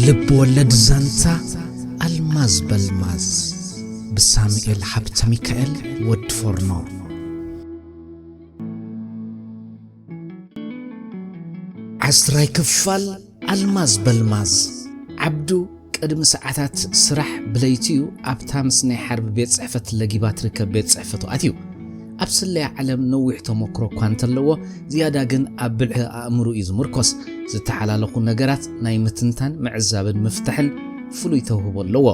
ልብ ወለድ ዛንታ ኣልማዝ በልማዝ ብሳሙኤል ሃብተ ሚካኤል ወዲ ፎርኖ። ዓስራይ ክፋል ኣልማዝ በልማዝ። ዓብዱ ቅድሚ ሰዓታት ስራሕ ብለይቲ'ዩ ኣብታ ምስ ናይ ሓርቢ ቤት ጽሕፈት ለጊባ ትርከብ ቤት ጽሕፈቱ ኣትዩ። ኣብ ስለያ ዓለም ነዊሕ ተመክሮ እኳ እንተለዎ፣ ዝያዳ ግን ኣብ ብልሒ ኣእምሮ እዩ ዝምርኮስ። ዝተሓላለኹ ነገራት ናይ ምትንታን፣ ምዕዛብን ምፍታሕን ፍሉይ ተውህቦ ኣለዎ።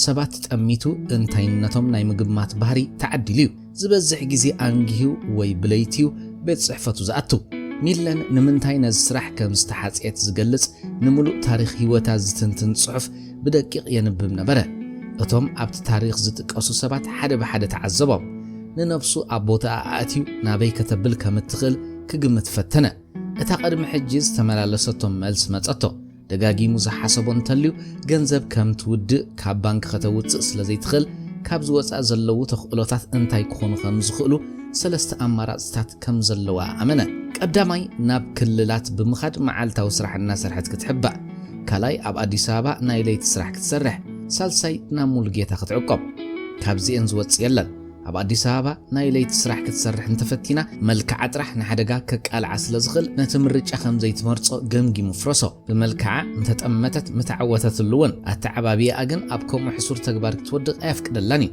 ሰባት ጠሚቱ እንታይነቶም ናይ ምግማት ባህሪ ተዓዲሉ እዩ። ዝበዝሕ ግዜ ኣንጊሁ ወይ ብለይቲ'ዩ ቤት ጽሕፈቱ ዝኣቱ። ሚለን ንምንታይ ነዚ ስራሕ ከም ዝተሓጽየት ዝገልጽ ንምሉእ ታሪኽ ህይወታ ዝትንትን ጽሑፍ ብደቂቕ የንብብ ነበረ። እቶም ኣብቲ ታሪኽ ዝጥቀሱ ሰባት ሓደ ብሓደ ተዓዘቦም። ንነብሱ ኣብ ቦታኣ ኣእትዩ ናበይ ከተብል ከም እትኽእል ክግምት ፈተነ። እታ ቅድሚ ሕጂ ዝተመላለሰቶ መልሲ መጸቶ። ደጋጊሙ ዝሓሰቦ እንተልዩ፣ ገንዘብ ከም ትውድእ፣ ካብ ባንክ ከተውጽእ ስለ ዘይትኽእል፣ ካብዚ ወጻኢ ዘለዉ ተኽእሎታት እንታይ ክኾኑ ከም ዝኽእሉ ሰለስተ ኣማራጽታት ከም ዘለዋ ኣመነ። ቀዳማይ፣ ናብ ክልላት ብምኻድ መዓልታዊ ስራሕ እናሰርሐት ክትሕባእ። ካልኣይ፣ ኣብ ኣዲስ ኣበባ ናይ ለይቲ ስራሕ ክትሰርሕ። ሳልሳይ፣ ናብ ሙሉጌታ ክትዕቆብ። ካብዚኤን ዝወጽእ የለን። ኣብ ኣዲስ ኣበባ ናይ ለይቲ ስራሕ ክትሰርሕ እንተፈቲና፣ መልክዓ ጥራሕ ንሓደጋ ከቃልዓ ስለ ዝኽእል፣ ነቲ ምርጫ ከም ዘይትመርጾ ገምጊሙ ፍረሶ። ብመልክዓ እንተጠመተት ምተዓወተትሉ እውን፣ ኣተዓባብያኣ ግን ኣብ ከምኡ ሕሱር ተግባር ክትወድቕ ኣየፍቅደላን እዩ።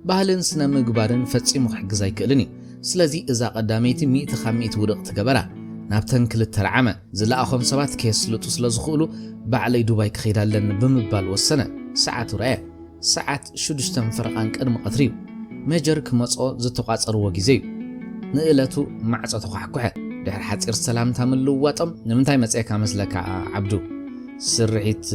ባህልን ስነ ምግባርን ፈጺሙ ክሕግዝ ኣይክእልን እዩ። ስለዚ እዛ ቀዳመይቲ ሚእቲ ካብ ሚእቲ ውድቕ ትገበራ። ናብተን ክልተ ረዓመ። ዝለኣኾም ሰባት ከየስልጡ ስለ ዝኽእሉ፣ ባዕለይ ዱባይ ክኸይድ ኣለኒ ብምባል ወሰነ። ሰዓቱ ረኣየ። ሰዓት ሽዱሽተን ፈረቓን ቅድሚ ቀትሪ እዩ። ሜጀር ክመጽኦ ዝተቋጸርዎ ግዜ እዩ። ንእለቱ ማዕጾ ተኳሕኩሐ። ድሕሪ ሓጺር ሰላምታ ምልውዋጦም፣ "ንምንታይ መጺኤካ መስለካ ዓብዱ?" "ስርሒት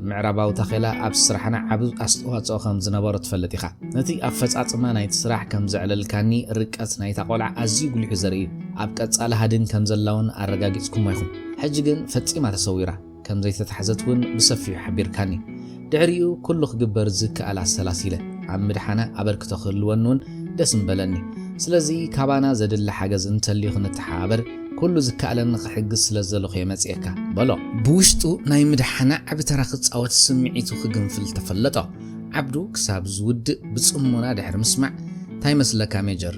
ምዕራባዊ ታኼላ ኣብ ስራሕና ዓቢ ኣስተዋጽኦ ከም ዝነበሮ ትፈልጥ ኢኻ። ነቲ ኣፈጻጽማ ናይቲ ስራሕ ከም ዘዕለልካኒ ርቀት ናይታ ቆልዓ ኣዝዩ ጉሊሑ ዘርኢ እዩ። ኣብ ቀጻሊ ሃድን ከም ዘላ እውን ኣረጋጊጽኩሞ ኢኹም። ሕጂ ግን ፈጺማ ተሰዊራ። ከም ዘይተታሕዘት እውን ብሰፊሑ ሓቢርካኒ። ድሕሪኡ ኩሉ ክግበር ዝከኣል ኣሰላሲለ ኣብ ምድሓና ኣበርክቶ ክህልወኒ እውን ደስ ምበለኒ። ስለዚ ካባና ዘድሊ ሓገዝ እንተልዩ ክንተሓባበር፣ ኩሉ ዝከኣለኒ ክሕግዝ ስለ ዝደለኹ እየ መጺኤካ" በሎ። ብውሽጡ ናይ ምድሓና ዓቢ ተራ ክጻወት ስምዒቱ ክግንፍል ተፈለጦ። ዓብዱ ክሳብ ዝውድእ ብጽሞና ድሕሪ ምስማዕ፣ "እንታይ መስለካ ሜጀር?"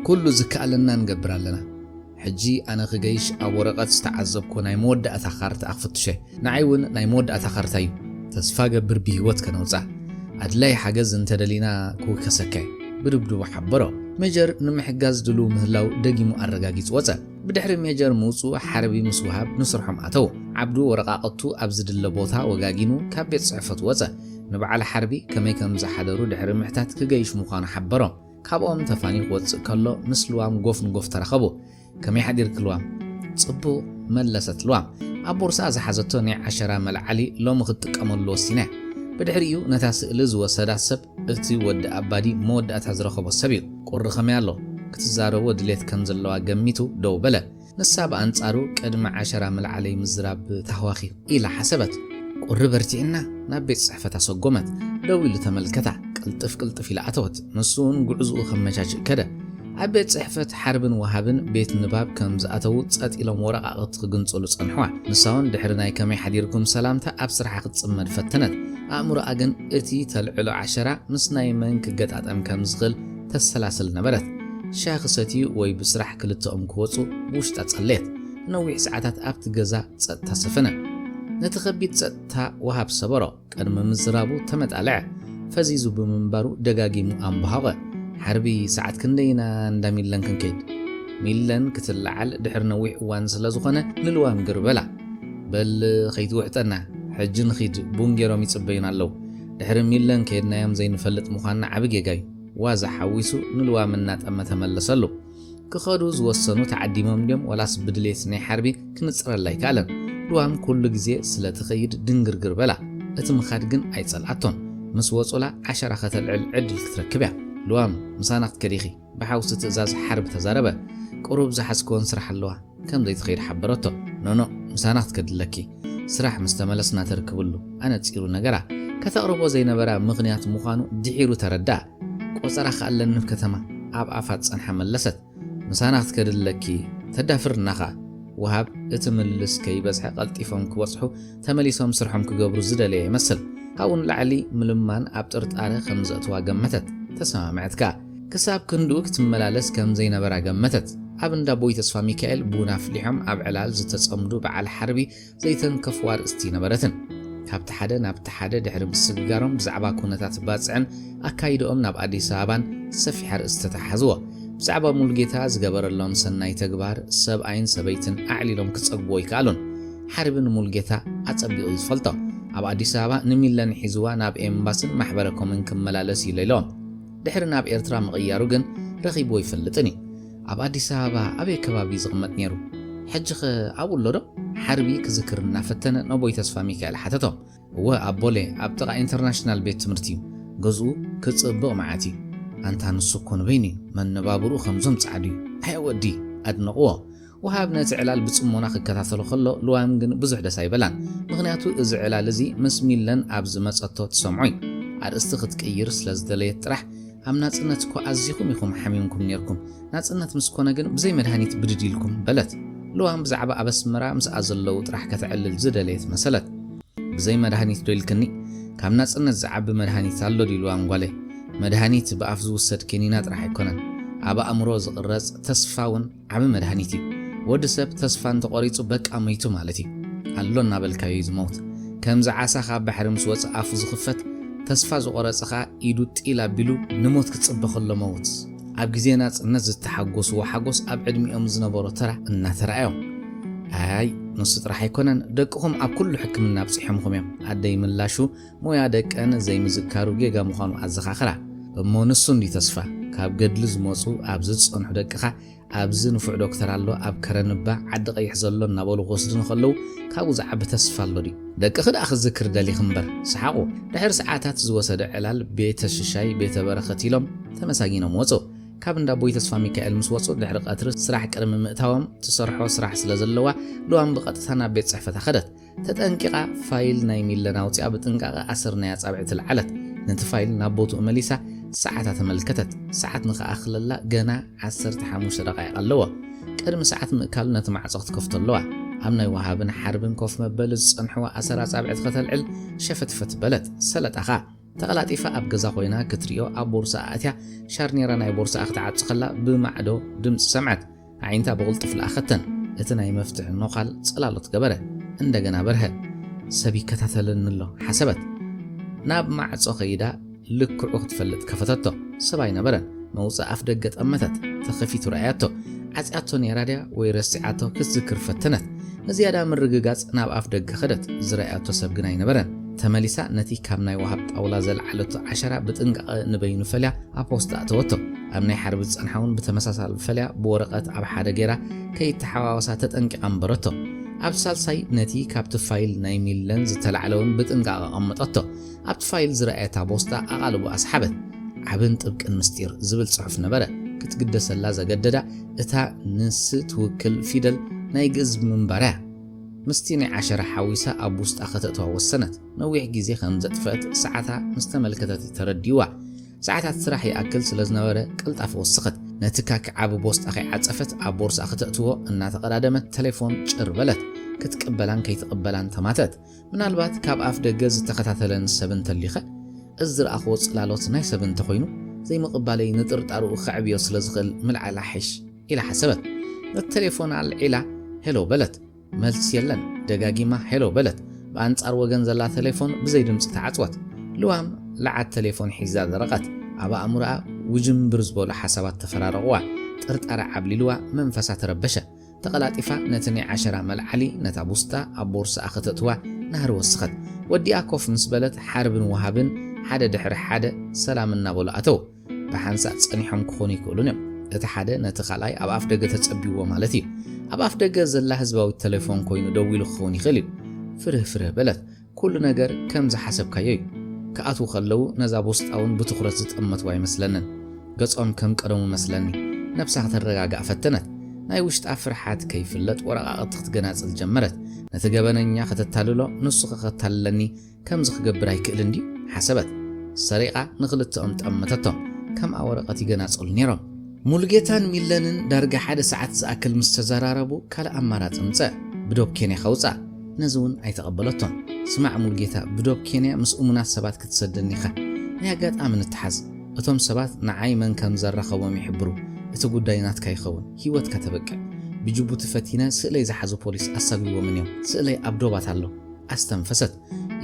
"ኩሉ ዝከኣለና ንገብር ኣለና። ሕጂ ኣነ ክገይሽ ኣብ ወረቐት ዝተዓዘብኮ ናይ መወዳእታ ካርታ ኣኽፍትሸ። ንዓይ እውን ናይ መወዳእታ ካርታ እዩ። ተስፋ ገብር ብህይወት ከነውጻ። ኣድላይ ሓገዝ እንተደሊና ክውከሰካ እየ" ብድብድቡ ሓበሮ። ሜጀር ንምሕጋዝ ድሉው ምህላው ደጊሙ ኣረጋጊጹ ወጸ። ብድሕሪ ሜጀር ምውጽኡ ሓርቢ ምስ ወሃብ ንስርሖም ኣተው። ዓብዱ ወረቓቕቱ ኣብ ዝድለ ቦታ ወጋጊኑ ካብ ቤት ጽሕፈት ወጸ። ንበዓል ሓርቢ ከመይ ከም ዝሓደሩ ድሕሪ ምሕታት ክገይሽ ምዃኑ ሓበሮም። ካብኦም ተፋንዩ ክወጽእ ከሎ ምስ ልዋም ጎፍ ንጎፍ ተራኸቡ። "ከመይ ሓዲርኪ ልዋም?" ጽቡቕ፣ መለሰት ልዋም። ኣብ ቦርስኣ ዝሓዘቶ ናይ ዓሸራ መልዓሊ ሎሚ ክትጥቀመሉ ወሲና። ብድሕሪኡ ነታ ስእሊ ዝወሰዳ ሰብ እቲ ወዲ ኣባዲ መወዳእታ ዝረኸቦ ሰብ እዩ። "ቁሪ ከመይ ኣሎ?" ክትዛረቦ ድሌት ከም ዘለዋ ገሚቱ ደው በለ። ንሳ ብኣንጻሩ ቅድሚ ዓሸራ ምልዓለይ ምዝራብ ታህዋኺ ኢላ ሓሰበት። ቁሪ በርቲዕና ናብ ቤት ጽሕፈት ኣሰጎመት። ደው ኢሉ ተመልከታ። ቅልጥፍ ቅልጥፍ ኢላ ኣተወት። ንሱ እውን ጉዕዝኡ ከመቻችእ ከደ። ኣብ ቤት ጽሕፈት ሓርብን ወሃብን ቤት ንባብ ከም ዝኣተዉ ጸጥ ኢሎም ወረቓቕቲ ክግንጽሉ ጸንሕዋ። ንሳ እውን ድሕሪ ናይ ከመይ ሓዲርኩም ሰላምታ ኣብ ስርሓ ክትጽመድ ፈተነት። ኣእምሮኣ ግን እቲ ተልዕሎ ዓሸራ ምስ ናይ መን ክገጣጠም ከም ዝኽእል ተሰላስል ነበረት። ሻሂ ክሰትዩ ወይ ብስራሕ ክልተኦም ክወጹ ብውሽጣ ጸለየት። ንነዊሕ ሰዓታት ኣብቲ ገዛ ጸጥታ ሰፈነ። ነቲ ከቢድ ጸጥታ ወሃብ ሰበሮ። ቅድሚ ምዝራቡ ተመጣልዐ። ፈዚዙ ብምንባሩ ደጋጊሙ ኣምበሃቐ። "ሓርቢ፣ ሰዓት ክንደይ ኢና እንዳ ሚለን ክንከይድ?" ሚለን ክትለዓል ድሕሪ ነዊሕ እዋን ስለ ዝኾነ ንልዋም ግር በላ። "በል ከይትውሕጠና፣ ሕጂ ንኺድ፣ ቡን ገይሮም ይጽበዩና ኣለዉ። ድሕሪ ሚለን ከይድናዮም ዘይንፈልጥ ምዃንና ዓቢ ጌጋ እዩ" ዋዛ ሓዊሱ ንልዋም እናጠመተ መለሰሉ። ክኸዱ ዝወሰኑ ተዓዲሞም ድዮም ወላስ ብድሌት ናይ ሓርቢ ክንጽረላ ኣይከኣለን። ልዋም ኩሉ ግዜ ስለ ትኸይድ ድንግርግር በላ። እቲ ምኻድ ግን ኣይጸልኣቶን። ምስ ወጹላ ዓሸራ ከተልዕል ዕድል ክትረክብ እያ። "ልዋም፣ ምሳና ክትከዲ ኢኺ" ብሓውሲ ትእዛዝ ሓርቢ ተዛረበ። "ቁሩብ ዝሓዝክወን ስራሕ ኣለዋ" ከም ዘይትኸይድ ሓበረቶ። "ኖኖ፣ ምሳና ክትከዲ ኣለኪ። ስራሕ ምስ ተመለስና ተርክብሉ" ኣነጺሩ ነገራ። ከተቕርቦ ዘይነበራ ምኽንያት ምዃኑ ድሒሩ ተረድኣ። "ቆጸራ ከኣ ኣለኒ ኣብ ከተማ" ኣብ ኣፋ ጸንሓ መለሰት። "ምሳና ክትከዲ ኣለኪ፣ ተዳፍርና ኸኣ" ወሃብ እቲ ምልልስ ከይበዝሐ ቀልጢፎም ክበጽሑ ተመሊሶም ስርሖም ክገብሩ ዝደለየ ይመስል። ካብኡ ንላዕሊ ምልማን ኣብ ጥርጣረ ከም ዘእትዋ ገመተት። ተሰማምዐት ከኣ። ክሳብ ክንድኡ ክትመላለስ ከም ዘይነበራ ገመተት። ኣብ እንዳ ኣቦይ ተስፋ ሚካኤል ቡን ኣፍሊሖም ኣብ ዕላል ዝተጸምዱ በዓል ሓርቢ ዘይተንከፍዋ ኣርእስቲ ነበረትን። ካብቲ ሓደ ናብቲ ሓደ ድሕሪ ምስግጋሮም ብዛዕባ ኩነታት ባጽዕን ኣካይድኦም ናብ ኣዲስ ኣበባን ሰፊሕ ኣርእስቲ ተተሓዝዎ። ብዛዕባ ሙሉጌታ ዝገበረሎም ሰናይ ተግባር፣ ሰብኣይን ሰበይትን ኣዕሊሎም ክጸግብዎ ኣይከኣሉን። ሓርቢ ንሙሉጌታ ኣጸቢቑ እዩ ዝፈልጦ። ኣብ ኣዲስ ኣበባ ንሚለን ሒዝዋ ናብ ኤምባስን ማሕበረ ኮምን ክመላለስ እዩ ኢሎም። ድሕሪ ናብ ኤርትራ ምቕያሩ ግን ረኺብዎ ኣይፈልጥን እዩ። ኣብ ኣዲስ ኣበባ ኣበይ ከባቢ ዝቕመጥ ነይሩ? ሕጂኸ ኣብኡ ኣሎ ዶ? ሓርቢ ክዝክር እናፈተነ ነቦይ ተስፋ ሚካኤል ሓተቶም። እወ፣ ኣብ ቦሌ ኣብ ጥቓ ኢንተርናሽናል ቤት ትምህርቲ እዩ። ገዝኡ ክጽብቕ መዓት እዩ። ኣንታ ንሱ እኮ ንበይኑ እዩ። መነባብርኡ ከምዞም ጻዕዱ እዩ። ኣየ ወዲ! ኣድነቕዎ። ወሃብ ነቲ ዕላል ብጽሞና ክከታተሎ ከሎ፣ ልዋም ግን ብዙሕ ደስ ኣይበላን። ምኽንያቱ እዚ ዕላል እዚ ምስ ሚለን ኣብ ዝመጸቶ ትሰምዖ እዩ። ኣርእስቲ ክትቅይር ስለ ዝደለየት ጥራሕ፣ ኣብ ናጽነት እኮ ኣዚኹም ኢኹም ሓሚምኩም ኔርኩም። ናጽነት ምስ ኮነ ግን ብዘይ መድሃኒት ብድድ ኢልኩም፣ በለት። ልዋም ብዛዕባ ኣብ ኣስመራ ምስኣ ዘለዉ ጥራሕ ከተዕልል ዝደለየት መሰለት። ብዘይ መድሃኒት ዶ ኢልክኒ? ካብ ናጽነት ዝዓቢ መድሃኒት ኣሎ ድዩ ልዋም ጓለይ? መድሃኒት ብኣፍ ዝውሰድ ኬኒና ጥራሕ ኣይኮነን። ኣብ ኣእምሮ ዝቕረጽ ተስፋ እውን ዓቢ መድሃኒት እዩ። ወዲ ሰብ ተስፋ እንተቖሪጹ በቃ መይቱ ማለት እዩ። ኣሎ እናበልካዮ እዩ ዝመውት። ከምዚ ዓሳ ካብ ባሕሪ ምስ ወጸ ኣፉ ዝኽፈት፣ ተስፋ ዝቖረጸ ኸኣ ኢዱ ጢል ኣቢሉ ንሞት ክጽበ ከሎ መውት። ኣብ ግዜ ናጽነት ዝተሓጎስዎ ሓጎስ ኣብ ዕድሚኦም ዝነበሮ ተራ እናተራእዮም። ኣይ፣ ንሱ ጥራሕ ኣይኮነን፣ ደቅኹም ኣብ ኩሉ ሕክምና ኣብጺሖምኹም እዮም። ኣደይ ምላሹ ሞያ ደቀን ዘይምዝካሩ ጌጋ ምዃኑ ኣዘኻኽራ። እሞ ንሱ እንዲ ተስፋ፣ ካብ ገድሊ ዝመጹ ኣብዚ ዝጸንሑ ደቅኻ፣ ኣብዚ ንፉዕ ዶክተር ኣሎ ኣብ ከረንባ ዓዲ ቀይሕ ዘሎ እናበሉ ክወስድኒ ከለዉ ካብኡ ዝዓቢ ተስፋ ኣሎ ድዩ? ደቅኺ ደኣ ክዝክር ደሊኺ እምበር። ሰሓቑ። ድሕሪ ሰዓታት ዝወሰደ ዕላል ቤተ ሽሻይ ቤተ በረኸት ኢሎም ተመሳጊኖም ወጹ። ካብ እንዳ ኣቦይ ተስፋ ሚካኤል ምስ ወጹ ድሕሪ ቀትሪ ስራሕ ቅድሚ ምእታዎም ትሰርሖ ስራሕ ስለ ዘለዋ ልዋም ብቐጥታ ናብ ቤት ጽሕፈታ ከደት። ተጠንቂቓ ፋይል ናይ ሚለን ኣውጺኣ ብጥንቃቐ ኣሰር ናይ ኣጻብዕቲ ለዓለት። ነቲ ፋይል ናብ ቦትኡ መሊሳ ሰዓታ ተመልከተት። ሰዓት ንኽኣኽለላ ገና ዓሰርተ ሓሙሽተ ደቓይቕ ኣለዎ። ቅድሚ ሰዓት ምእካሉ ነቲ ማዕጾ ክትከፍቶ ኣለዋ። ኣብ ናይ ወሃብን ሓርብን ኮፍ መበሊ ዝጸንሕዋ ኣሰር ኣጻብዕቲ ከተልዕል ሸፈትፈት በለት። ሰለጣኻ። ተቐላጢፋ ኣብ ገዛ ኮይና ክትሪኦ ኣብ ቦርሳኣ ኣእትያ ሻርኔራ ናይ ቦርሳኣ ክትዓጹ ከላ ብማዕዶ ድምጺ ሰምዐት። ኣዒንታ ብቕልጡፍ ለኣኸተን። እቲ ናይ መፍትሒ ኖኻል ጽላሎት ገበረ። እንደገና በርሀ። ሰብ ይከታተለኒ ኣሎ ሓሰበት። ናብ ማዕጾ ከይዳ ልክዑ ክትፈልጥ ከፈተቶ። ሰብ ኣይነበረን። መውጽኢ ኣፍ ደገ ጠመተት። ተኸፊቱ ረኣያቶ። ዓጽያቶ ነይራ ድያ ወይ ረሲዓቶ ክትዝክር ፈተነት። ንዝያዳ ምርግጋጽ ናብ ኣፍ ደገ ከደት። ዝረኣያቶ ሰብ ግን ኣይነበረን። ተመሊሳ ነቲ ካብ ናይ ወሃብ ጣውላ ዘልዓለቶ ዓሸራ ብጥንቃቐ ንበይኑ ፈልያ ኣብ ፖስታ ኣተወቶ። ኣብ ናይ ሓርቢ ዝጸንሓ እውን ብተመሳሳሊ ፈልያ ብወረቐት ኣብ ሓደ ጌራ ከይተሓዋወሳ ተጠንቂቓ ኣንበረቶ። ኣብ ሳልሳይ ነቲ ካብቲ ፋይል ናይ ሚለን ዝተላዕለ እውን ብጥንቃቐ ኣቐመጠቶ። ኣብቲ ፋይል ዝረኣየታ ቦስጣ ኣቓልቦ ኣስሓበት። ዓብን ጥብቅን ምስጢር ዝብል ጽሑፍ ነበረ። ክትግደሰላ ዘገደዳ እታ ንስ ትውክል ፊደል ናይ ግእዝ ምንባራ እያ። ምስቲ ናይ ዓሸራ ሓዊሳ ኣብ ውስጣ ከተእትዋ ወሰነት። ነዊሕ ግዜ ከም ዘጥፈአት ሰዓታ ምስ ተመልከተት ተረዲእዋ። ሰዓታት ስራሕ ይኣክል ስለ ዝነበረ ቅልጣፈ ወሰኸት። ነቲ ካክ ዓቢ ቦስጣ ከይዓጸፈት ኣብ ቦርስኣ ከተእትዎ እናተቐዳደመት ተሌፎን ጭር በለት። ክትቅበላን ከይትቕበላን ተማተት። ምናልባት ካብ ኣፍ ደገ ዝተኸታተለኒ ሰብ እንተሊኸ፣ እዚ ዝረኣኽዎ ጽላሎት ናይ ሰብ እንተኾይኑ፣ ዘይምቕባለይ ንጥርጣርኡ ከዕብዮ ስለ ዝኽእል ምልዓል ኣሕሽ ኢላ ሓሰበት። ነቲ ተሌፎን ኣልዒላ ሄሎ በለት። መልሲ የለን። ደጋጊማ ሄሎ በለት። ብኣንጻር ወገን ዘላ ተሌፎን ብዘይ ድምጺ ተዓጽወት። ልዋም ለዓት ተሌፎን ሒዛ ደረቐት። ኣብ ኣእምሮኣ ውጅንብር ዝበሉ ሓሳባት ተፈራረቑዋ። ጥርጣረ ዓብሊልዋ መንፈሳ ተረበሸ። ተቐላጢፋ ነቲ ናይ ዓሸራ መልዓሊ ነታ ቡስጣ ኣብ ቦርስኣ ከተእትዋ ናህሪ ወሰኸት። ወዲኣ ኮፍ ምስ በለት ሓርብን ወሃብን ሓደ ድሕሪ ሓደ ሰላም እናበሉ ኣተው። ብሓንሳእ ጸኒሖም ክኾኑ ይክእሉን እዮም። እቲ ሓደ ነቲ ካልኣይ ኣብ ኣፍ ደገ ተጸቢዎ ማለት እዩ። ኣብ ኣፍ ደገ ዘላ ህዝባዊት ተሌፎን ኮይኑ ደዊሉ ክኸውን ይኽእል እዩ። ፍርህ ፍርህ በለት። ኩሉ ነገር ከም ዝሓሰብካዮ እዩ። ክኣትዉ ከለዉ ነዛ ቦስጣ እውን ብትኹረት ዝጠመትዋ ኣይመስለንን። ገጾም ከም ቀደሙ መስለኒ። ነብሳ ከተረጋግኣ ፈተነት። ናይ ውሽጣ ፍርሓት ከይፍለጥ ወረቓቕቲ ክትገናጽል ጀመረት። ነቲ ገበነኛ ከተታልሎ ንሱ ከ ከታልለኒ ከምዚ ክገብር ኣይክእልን ድዩ? ሓሰበት። ሰሪቓ ንኽልተኦም ጠመተቶም። ከምኣ ወረቐት ይገናጽሉ ነይሮም። ሙሉጌታን ሚለንን ዳርጋ ሓደ ሰዓት ዝኣክል ምስ ተዘራረቡ፣ ካልእ ኣማራጺ ምጸ። ብዶብ ኬንያ ከውጻ። ነዚ እውን ኣይተቐበለቶን። ስማዕ ሙሉጌታ፣ ብዶብ ኬንያ ምስ እሙናት ሰባት ክትሰደኒ ኢኻ። ናይ ኣጋጣሚ ንተሓዝ። እቶም ሰባት ንዓይ መን ከም ዘራኸቦም ይሕብሩ። እቲ ጉዳይ ናትካ ይኸውን። ህይወትካ ተበቅዕ። ብጅቡቲ ፈቲነ ስእለይ ዝሓዙ ፖሊስ ኣሳጒዎምን እዮም። ስእለይ ኣብ ዶባት ኣሎ። ኣስተንፈሰት።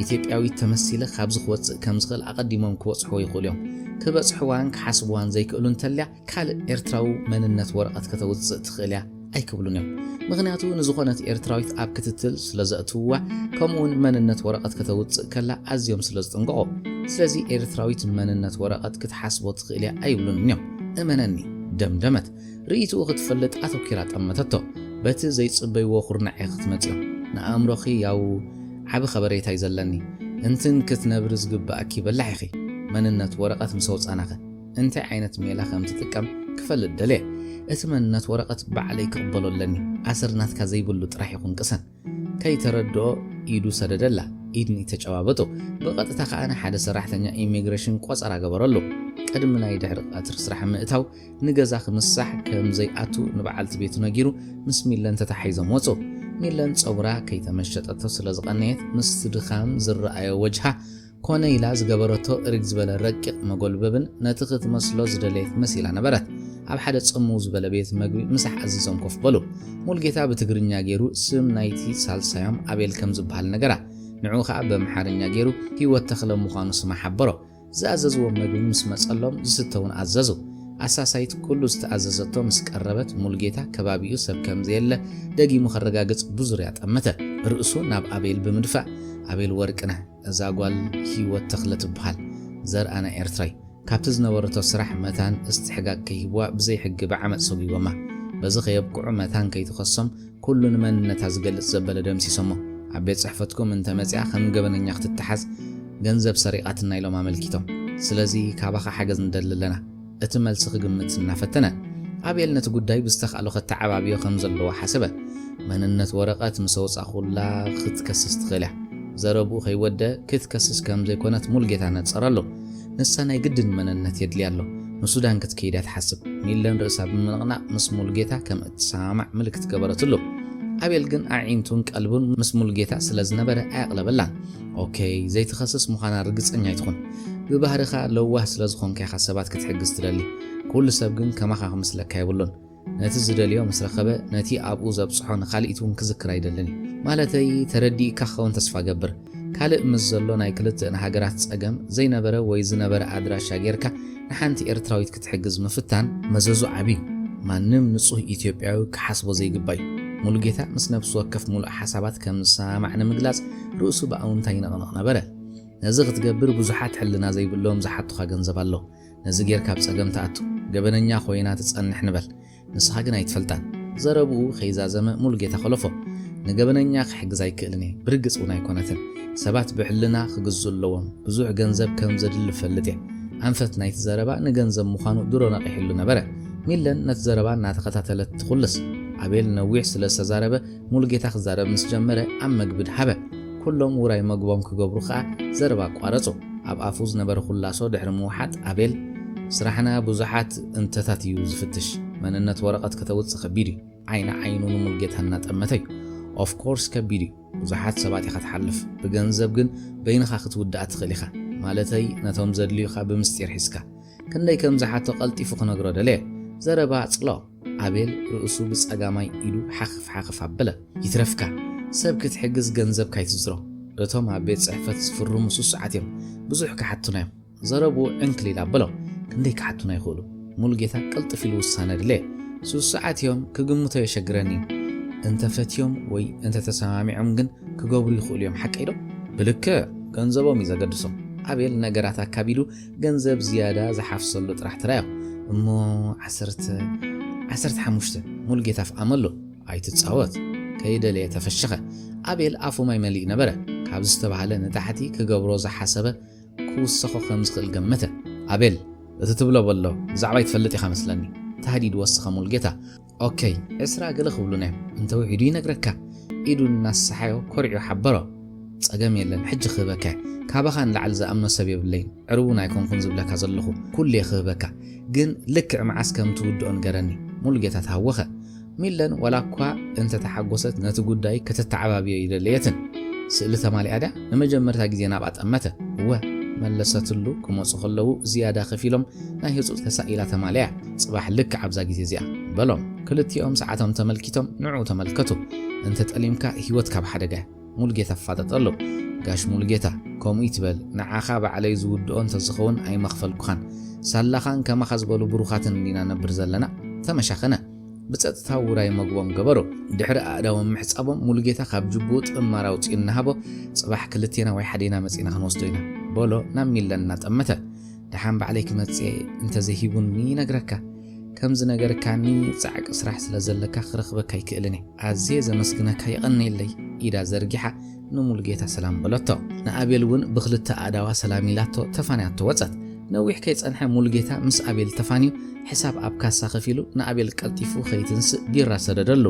ኢትዮጵያዊት ተመሲለ ካብዚ ክወጽእ ከም ዝኽእል ኣቐዲሞም ክበጽሕዎ ይኽእሉ እዮም። ክበጽሕዋን ክሓስብዋን ዘይክእሉ እንተልያ፣ ካልእ ኤርትራዊ መንነት ወረቐት ከተውጽእ ትኽእል እያ ኣይክብሉን እዮም። ምኽንያቱ ንዝኾነት ኤርትራዊት ኣብ ክትትል ስለ ዘእትውዋ፣ ከምኡውን መንነት ወረቐት ከተውጽእ ከላ ኣዝዮም ስለ ዝጥንቀቑ። ስለዚ ኤርትራዊት መንነት ወረቐት ክትሓስቦ ትኽእል እያ ኣይብሉን እዮም። እመነኒ፣ ደምደመት። ርእይትኡ ክትፈልጥ ኣተኲራ ጠመተቶ። በቲ ዘይጽበይዎ ኩርናዕ ኢኺ ክትመጽዮ። ንኣእምሮኺ ያው ዓቢ ከበሬታ እዩ ዘለኒ። እንትን ክትነብሪ ዝግብኣኪ በላሕ ኢኺ። መንነት ወረቐት ምስ ኣውጻናኸ እንታይ ዓይነት ሜላ ከም ትጥቀም ክፈልጥ ደልየ። እቲ መንነት ወረቐት ባዕለይ ክቕበሎ ኣለኒ። ኣሰር ናትካ ዘይብሉ ጥራሕ ይኹን ቅሰን። ከይተረድኦ ኢዱ ሰደደላ። ኢድኒ ተጨባበጡ። ብቐጥታ ከኣ ንሓደ ሰራሕተኛ ኢሚግሬሽን ቆጸራ ገበረሉ። ቅድሚ ናይ ድሕሪ ቀትሪ ስራሕ ምእታው ንገዛ ክምሳሕ ከም ዘይኣቱ ንበዓልቲ ቤቱ ነጊሩ ምስ ሚለን ተታሒዞም ወጹ። ሚለን ጸጉራ ከይተመሸጠቶ ስለ ዝቐነየት ምስቲ ድኻም ዝረኣዮ ወጅሃ ኮነ ኢላ ዝገበረቶ እርግ ዝበለ ረቂቕ መጎልበብን ነቲ ክትመስሎ ዝደለየት መሲላ ነበረት። ኣብ ሓደ ጽምው ዝበለ ቤት መግቢ ምሳሕ ኣዚዞም ኮፍ በሉ። ሙልጌታ ብትግርኛ ገይሩ ስም ናይቲ ሳልሳዮም ኣቤል ከም ዝበሃል ነገራ። ንዕኡ ኸኣ በምሓርኛ ገይሩ ህይወት ተኽለ ምዃኑ ስማ ሓበሮ። ዝኣዘዝዎ መግቢ ምስ መጸሎም ዝስተ እውን ኣዘዙ። ኣሳሳይት ኩሉ ዝተኣዘዘቶ ምስ ቀረበት ሙልጌታ ከባቢኡ ሰብ ከም ዘየለ ደጊሙ ከረጋግጽ ብዙርያ ጠመተ። ርእሱ ናብ ኣቤል ብምድፋእ፣ ኣቤል ወርቅነህ፣ እዛ ጓል ህይወት ተኽለ ትበሃል፣ ዘርኣ ናይ ኤርትራይ፣ ካብቲ ዝነበረቶ ስራሕ መታን እስትሕጋግ ከይህብዋ ብዘይ ሕጊ ብዓመጽ ሰጒጎማ። በዚ ከየብቅዑ መታን ከይትኸሶም ኩሉ ንመንነታ ዝገልጽ ዘበለ ደምሲሶሞ። ኣብ ቤት ጽሕፈትኩም እንተመጺኣ ከም ገበነኛ ክትተሓዝ፣ ገንዘብ ሰሪቓትና ኢሎም ኣመልኪቶም። ስለዚ ካባኻ ሓገዝ ንደሊ ኣለና። እቲ መልሲ ክግምት እናፈተነ፣ ኣቤል ነቲ ጉዳይ ብዝተኻእሎ ከተዓባብዮ ከም ዘለዎ ሓሰበ። መንነት ወረቐት ምስ ኣውጻኹላ ክትከስስ ትኽእል እያ። ዘረብኡ ከይወደ ክትከስስ ከም ዘይኮነት ሙልጌታ ነጸረሉ። ንሳ ናይ ግድን መንነት የድልያ ኣሎ። ንሱዳን ክትከይድ እያ ትሓስብ። ሚለን ርእሳ ብምንቕናቕ ምስ ሙልጌታ ከም እትሰማማዕ ምልክት ገበረትሉ። ኣቤል ግን ኣዒንቱን ቀልቡን ምስ ሙልጌታ ስለ ዝነበረ ኣየቕለበላን። ኦኬ፣ ዘይትኸስስ ምዃና ርግጸኛ ኣይትኹን። ብባህርኻ ለዋህ ስለ ዝኾንካ ኢኻ ሰባት ክትሕግዝ ትደሊ። ኩሉ ሰብ ግን ከማኻ ክመስለካ የብሉን። ነቲ ዝደልዮ ምስ ረኸበ፣ ነቲ ኣብኡ ዘብጽሖ ንኻልኢት እውን ክዝክር ኣይደልን እዩ። ማለተይ፣ ተረዲእካ ክኸውን ተስፋ ገብር። ካልእ ምስ ዘሎ ናይ ክልተኣን ሃገራት ጸገም ዘይነበረ ወይ ዝነበረ ኣድራሻ ጌርካ ንሓንቲ ኤርትራዊት ክትሕግዝ ምፍታን መዘዙ ዓቢ እዩ። ማንም ንጹህ ኢትዮጵያዊ ክሓስቦ ዘይግባእ እዩ። ሙሉጌታ ምስ ነፍሲ ወከፍ ሙሉእ ሓሳባት ከም ዝሰማማዕ ንምግላጽ ርእሱ ብኣውንታ ይነቕንቕ ነበረ። ነዚ ክትገብር ብዙሓት ሕልና ዘይብሎም ዝሓቱኻ ገንዘብ ኣሎ። ነዚ ጌርካ ኣብ ጸገም ትኣቱ። ገበነኛ ኮይና ትጸንሕ ንበል። ንስኻ ግን ኣይትፈልጣን። ዘረብኡ ከይዛዘመ ሙሉጌታ ከለፎ። ንገበነኛ ክሕግዝ ኣይክእልን እየ። ብርግጽ እውን ኣይኮነትን። ሰባት ብሕልና ክግዝኡ ኣለዎም። ብዙሕ ገንዘብ ከም ዘድሊ እፈልጥ እየ። ኣንፈት ናይቲ ዘረባ ንገንዘብ ምዃኑ ድሮ ነቒሕሉ ነበረ። ሚለን ነቲ ዘረባ እናተኸታተለት ትኹልስ። ኣቤል ነዊሕ ስለ ዝተዛረበ ሙሉጌታ ክዛረብ ምስ ጀመረ ኣብ መግቢ ድሃበ። ኩሎም ውራይ መግቦም ክገብሩ ኸኣ ዘረባ ኣቋረጹ። ኣብ ኣፉ ዝነበረ ኩላሶ ድሕሪ ምውሓጥ ኣቤል፣ ስራሕና ብዙሓት እንተታት እዩ ዝፍትሽ። መንነት ወረቐት ከተውጽእ ከቢድ እዩ። ዓይኒ ዓይኑ ንሙልጌታ እናጠመተ እዩ። ኦፍ ኮርስ ከቢድ እዩ። ብዙሓት ሰባት ኢኻ ትሓልፍ። ብገንዘብ ግን በይንኻ ክትውድኣ ትኽእል ኢኻ። ማለተይ ነቶም ዘድልዩኻ ብምስጢር ሒዝካ። ክንደይ ከም ዝሓቶ ቀልጢፉ ክነግሮ ደለየ። ዘረባ ኣጽሎ። ኣቤል ርእሱ ብጸጋማይ ኢዱ ሓኽፍ ሓኽፍ ኣበለ። ይትረፍካ፣ ሰብ ክትሕግዝ ገንዘብ ካይትዝሮ። እቶም ኣብ ቤት ጽሕፈት ዝፍርሙ ስሱዓት እዮም። ብዙሕ ክሓቱና እዮም። ዘረብኡ ዕንክሊል ኣበሎ። ክንደይ ክሓቱና ይኽእሉ? ሙሉጌታ ቅልጥፍ ኢሉ ውሳነ ድለየ። ስሱዓት እዮም፣ ክግምቶ የሸግረኒ እዩ። እንተፈትዮም ወይ እንተተሰማሚዖም ግን ክገብሩ ይኽእሉ እዮም። ሓቀይ ዶ? ብልክዕ፣ ገንዘቦም እዩ ዘገድሶም። ኣቤል ነገራት ኣካቢዱ ገንዘብ ዝያዳ ዝሓፍሰሉ ጥራሕ ተራዮ። እሞ ዓሰርተ፣ ዓሰርተ ሓሙሽተ፣ ሙሉጌታ ኣፍኣመሉ። ኣይትጻወት። ከይደለየ ተፈሸኸ። ኣቤል ኣፉ ማይ መሊኡ ነበረ። ካብ ዝተባህለ ንታሕቲ ክገብሮ ዝሓሰበ ክውሰኾ ከም ዝኽእል ገመተ። ኣቤል፣ እቲ ትብሎ በሎ፣ ብዛዕባይ ትፈልጥ ኢኻ መስለኒ። ታህዲድ ወሰኸ ሙሉጌታ። ኦኬ፣ ዕስራ ገለ ክብሉና እዮም። እንተውሒዱ ይነግረካ። ኢዱ እናሰሓዮ ኮሪዑ ሓበሮ። ጸገም የለን፣ ሕጂ ክህበካ እየ። ካባኻ ንላዕሊ ዝኣምኖ ሰብ የብለይን። ዕርቡን ኣይኮንኩን ዝብለካ ዘለኹ፣ ኩሌ ክህበካ፣ ግን ልክዕ መዓስ ከም ትውድኦ ንገረኒ። ሙሉጌታ ተሃወኸ። ሚለን ዋላ እኳ እንተተሓጎሰት፣ ነቲ ጉዳይ ከተተዓባብዮ ኣይደለየትን። ስእሊ ተማሊኣ ድያ? ንመጀመርታ ግዜ ናብኣ ጠመተ። እወ፣ መለሰትሉ። ክመጹ ከለዉ ዝያዳ ከፊሎም ናይ ህጹጽ ተሳኢላ ተማሊኣ። ጽባሕ ልክዕ ኣብዛ ግዜ እዚኣ፣ በሎም። ክልቲኦም ሰዓቶም ተመልኪቶም ንዕኡ ተመልከቱ። እንተጠሊምካ ህይወትካ ኣብ ሓደጋ እያ። ሙሉጌታ ኣፋጠጠሉ። ጋሽ ሙሉጌታ፣ ከምኡ ይትበል፣ ንዓኻ ባዕለይ ዝውድኦ እንተዝኸውን ኣይመኽፈልኩኻን። ሳላኻን ከማኻ ዝበሉ ብሩኻትን እንዲና ነብር ዘለና። ተመሻኸነ። ብጸጥታ ውራይ መግቦም ገበሩ። ድሕሪ ኣእዳዎም ምሕጻቦም ሙሉጌታ ካብ ጅቡኡ ጥማር ኣውጺኡ እናሃቦ፣ ጽባሕ ክልቴና ወይ ሓዴና መጺእና ክንወስዶ ኢና፣ በሎ ናብ ሚለን እናጠመተ። ደሓን ባዕለይ ክመጽእ እየ፣ እንተዘይሂቡኒ ይነግረካ። ከም ዝነገርካኒ ጻዕቂ ስራሕ ስለ ዘለካ ክረኽበካ ኣይክእልን እየ። ኣዝየ ዘመስግነካ፣ የቐንየለይ። ኢዳ ዘርጊሓ ንሙሉጌታ ሰላም በለቶ። ንኣቤል እውን ብኽልተ ኣእዳዋ ሰላም ኢላቶ ተፋንያቶ ወጸት። ነዊሕ ከይጸንሐ ሙሉጌታ ምስ ኣቤል ተፋንዩ ሕሳብ ኣብ ካሳ ከፊሉ ንኣቤል ቀልጢፉ ከይትንስእ ቢራ ሰደደሉ።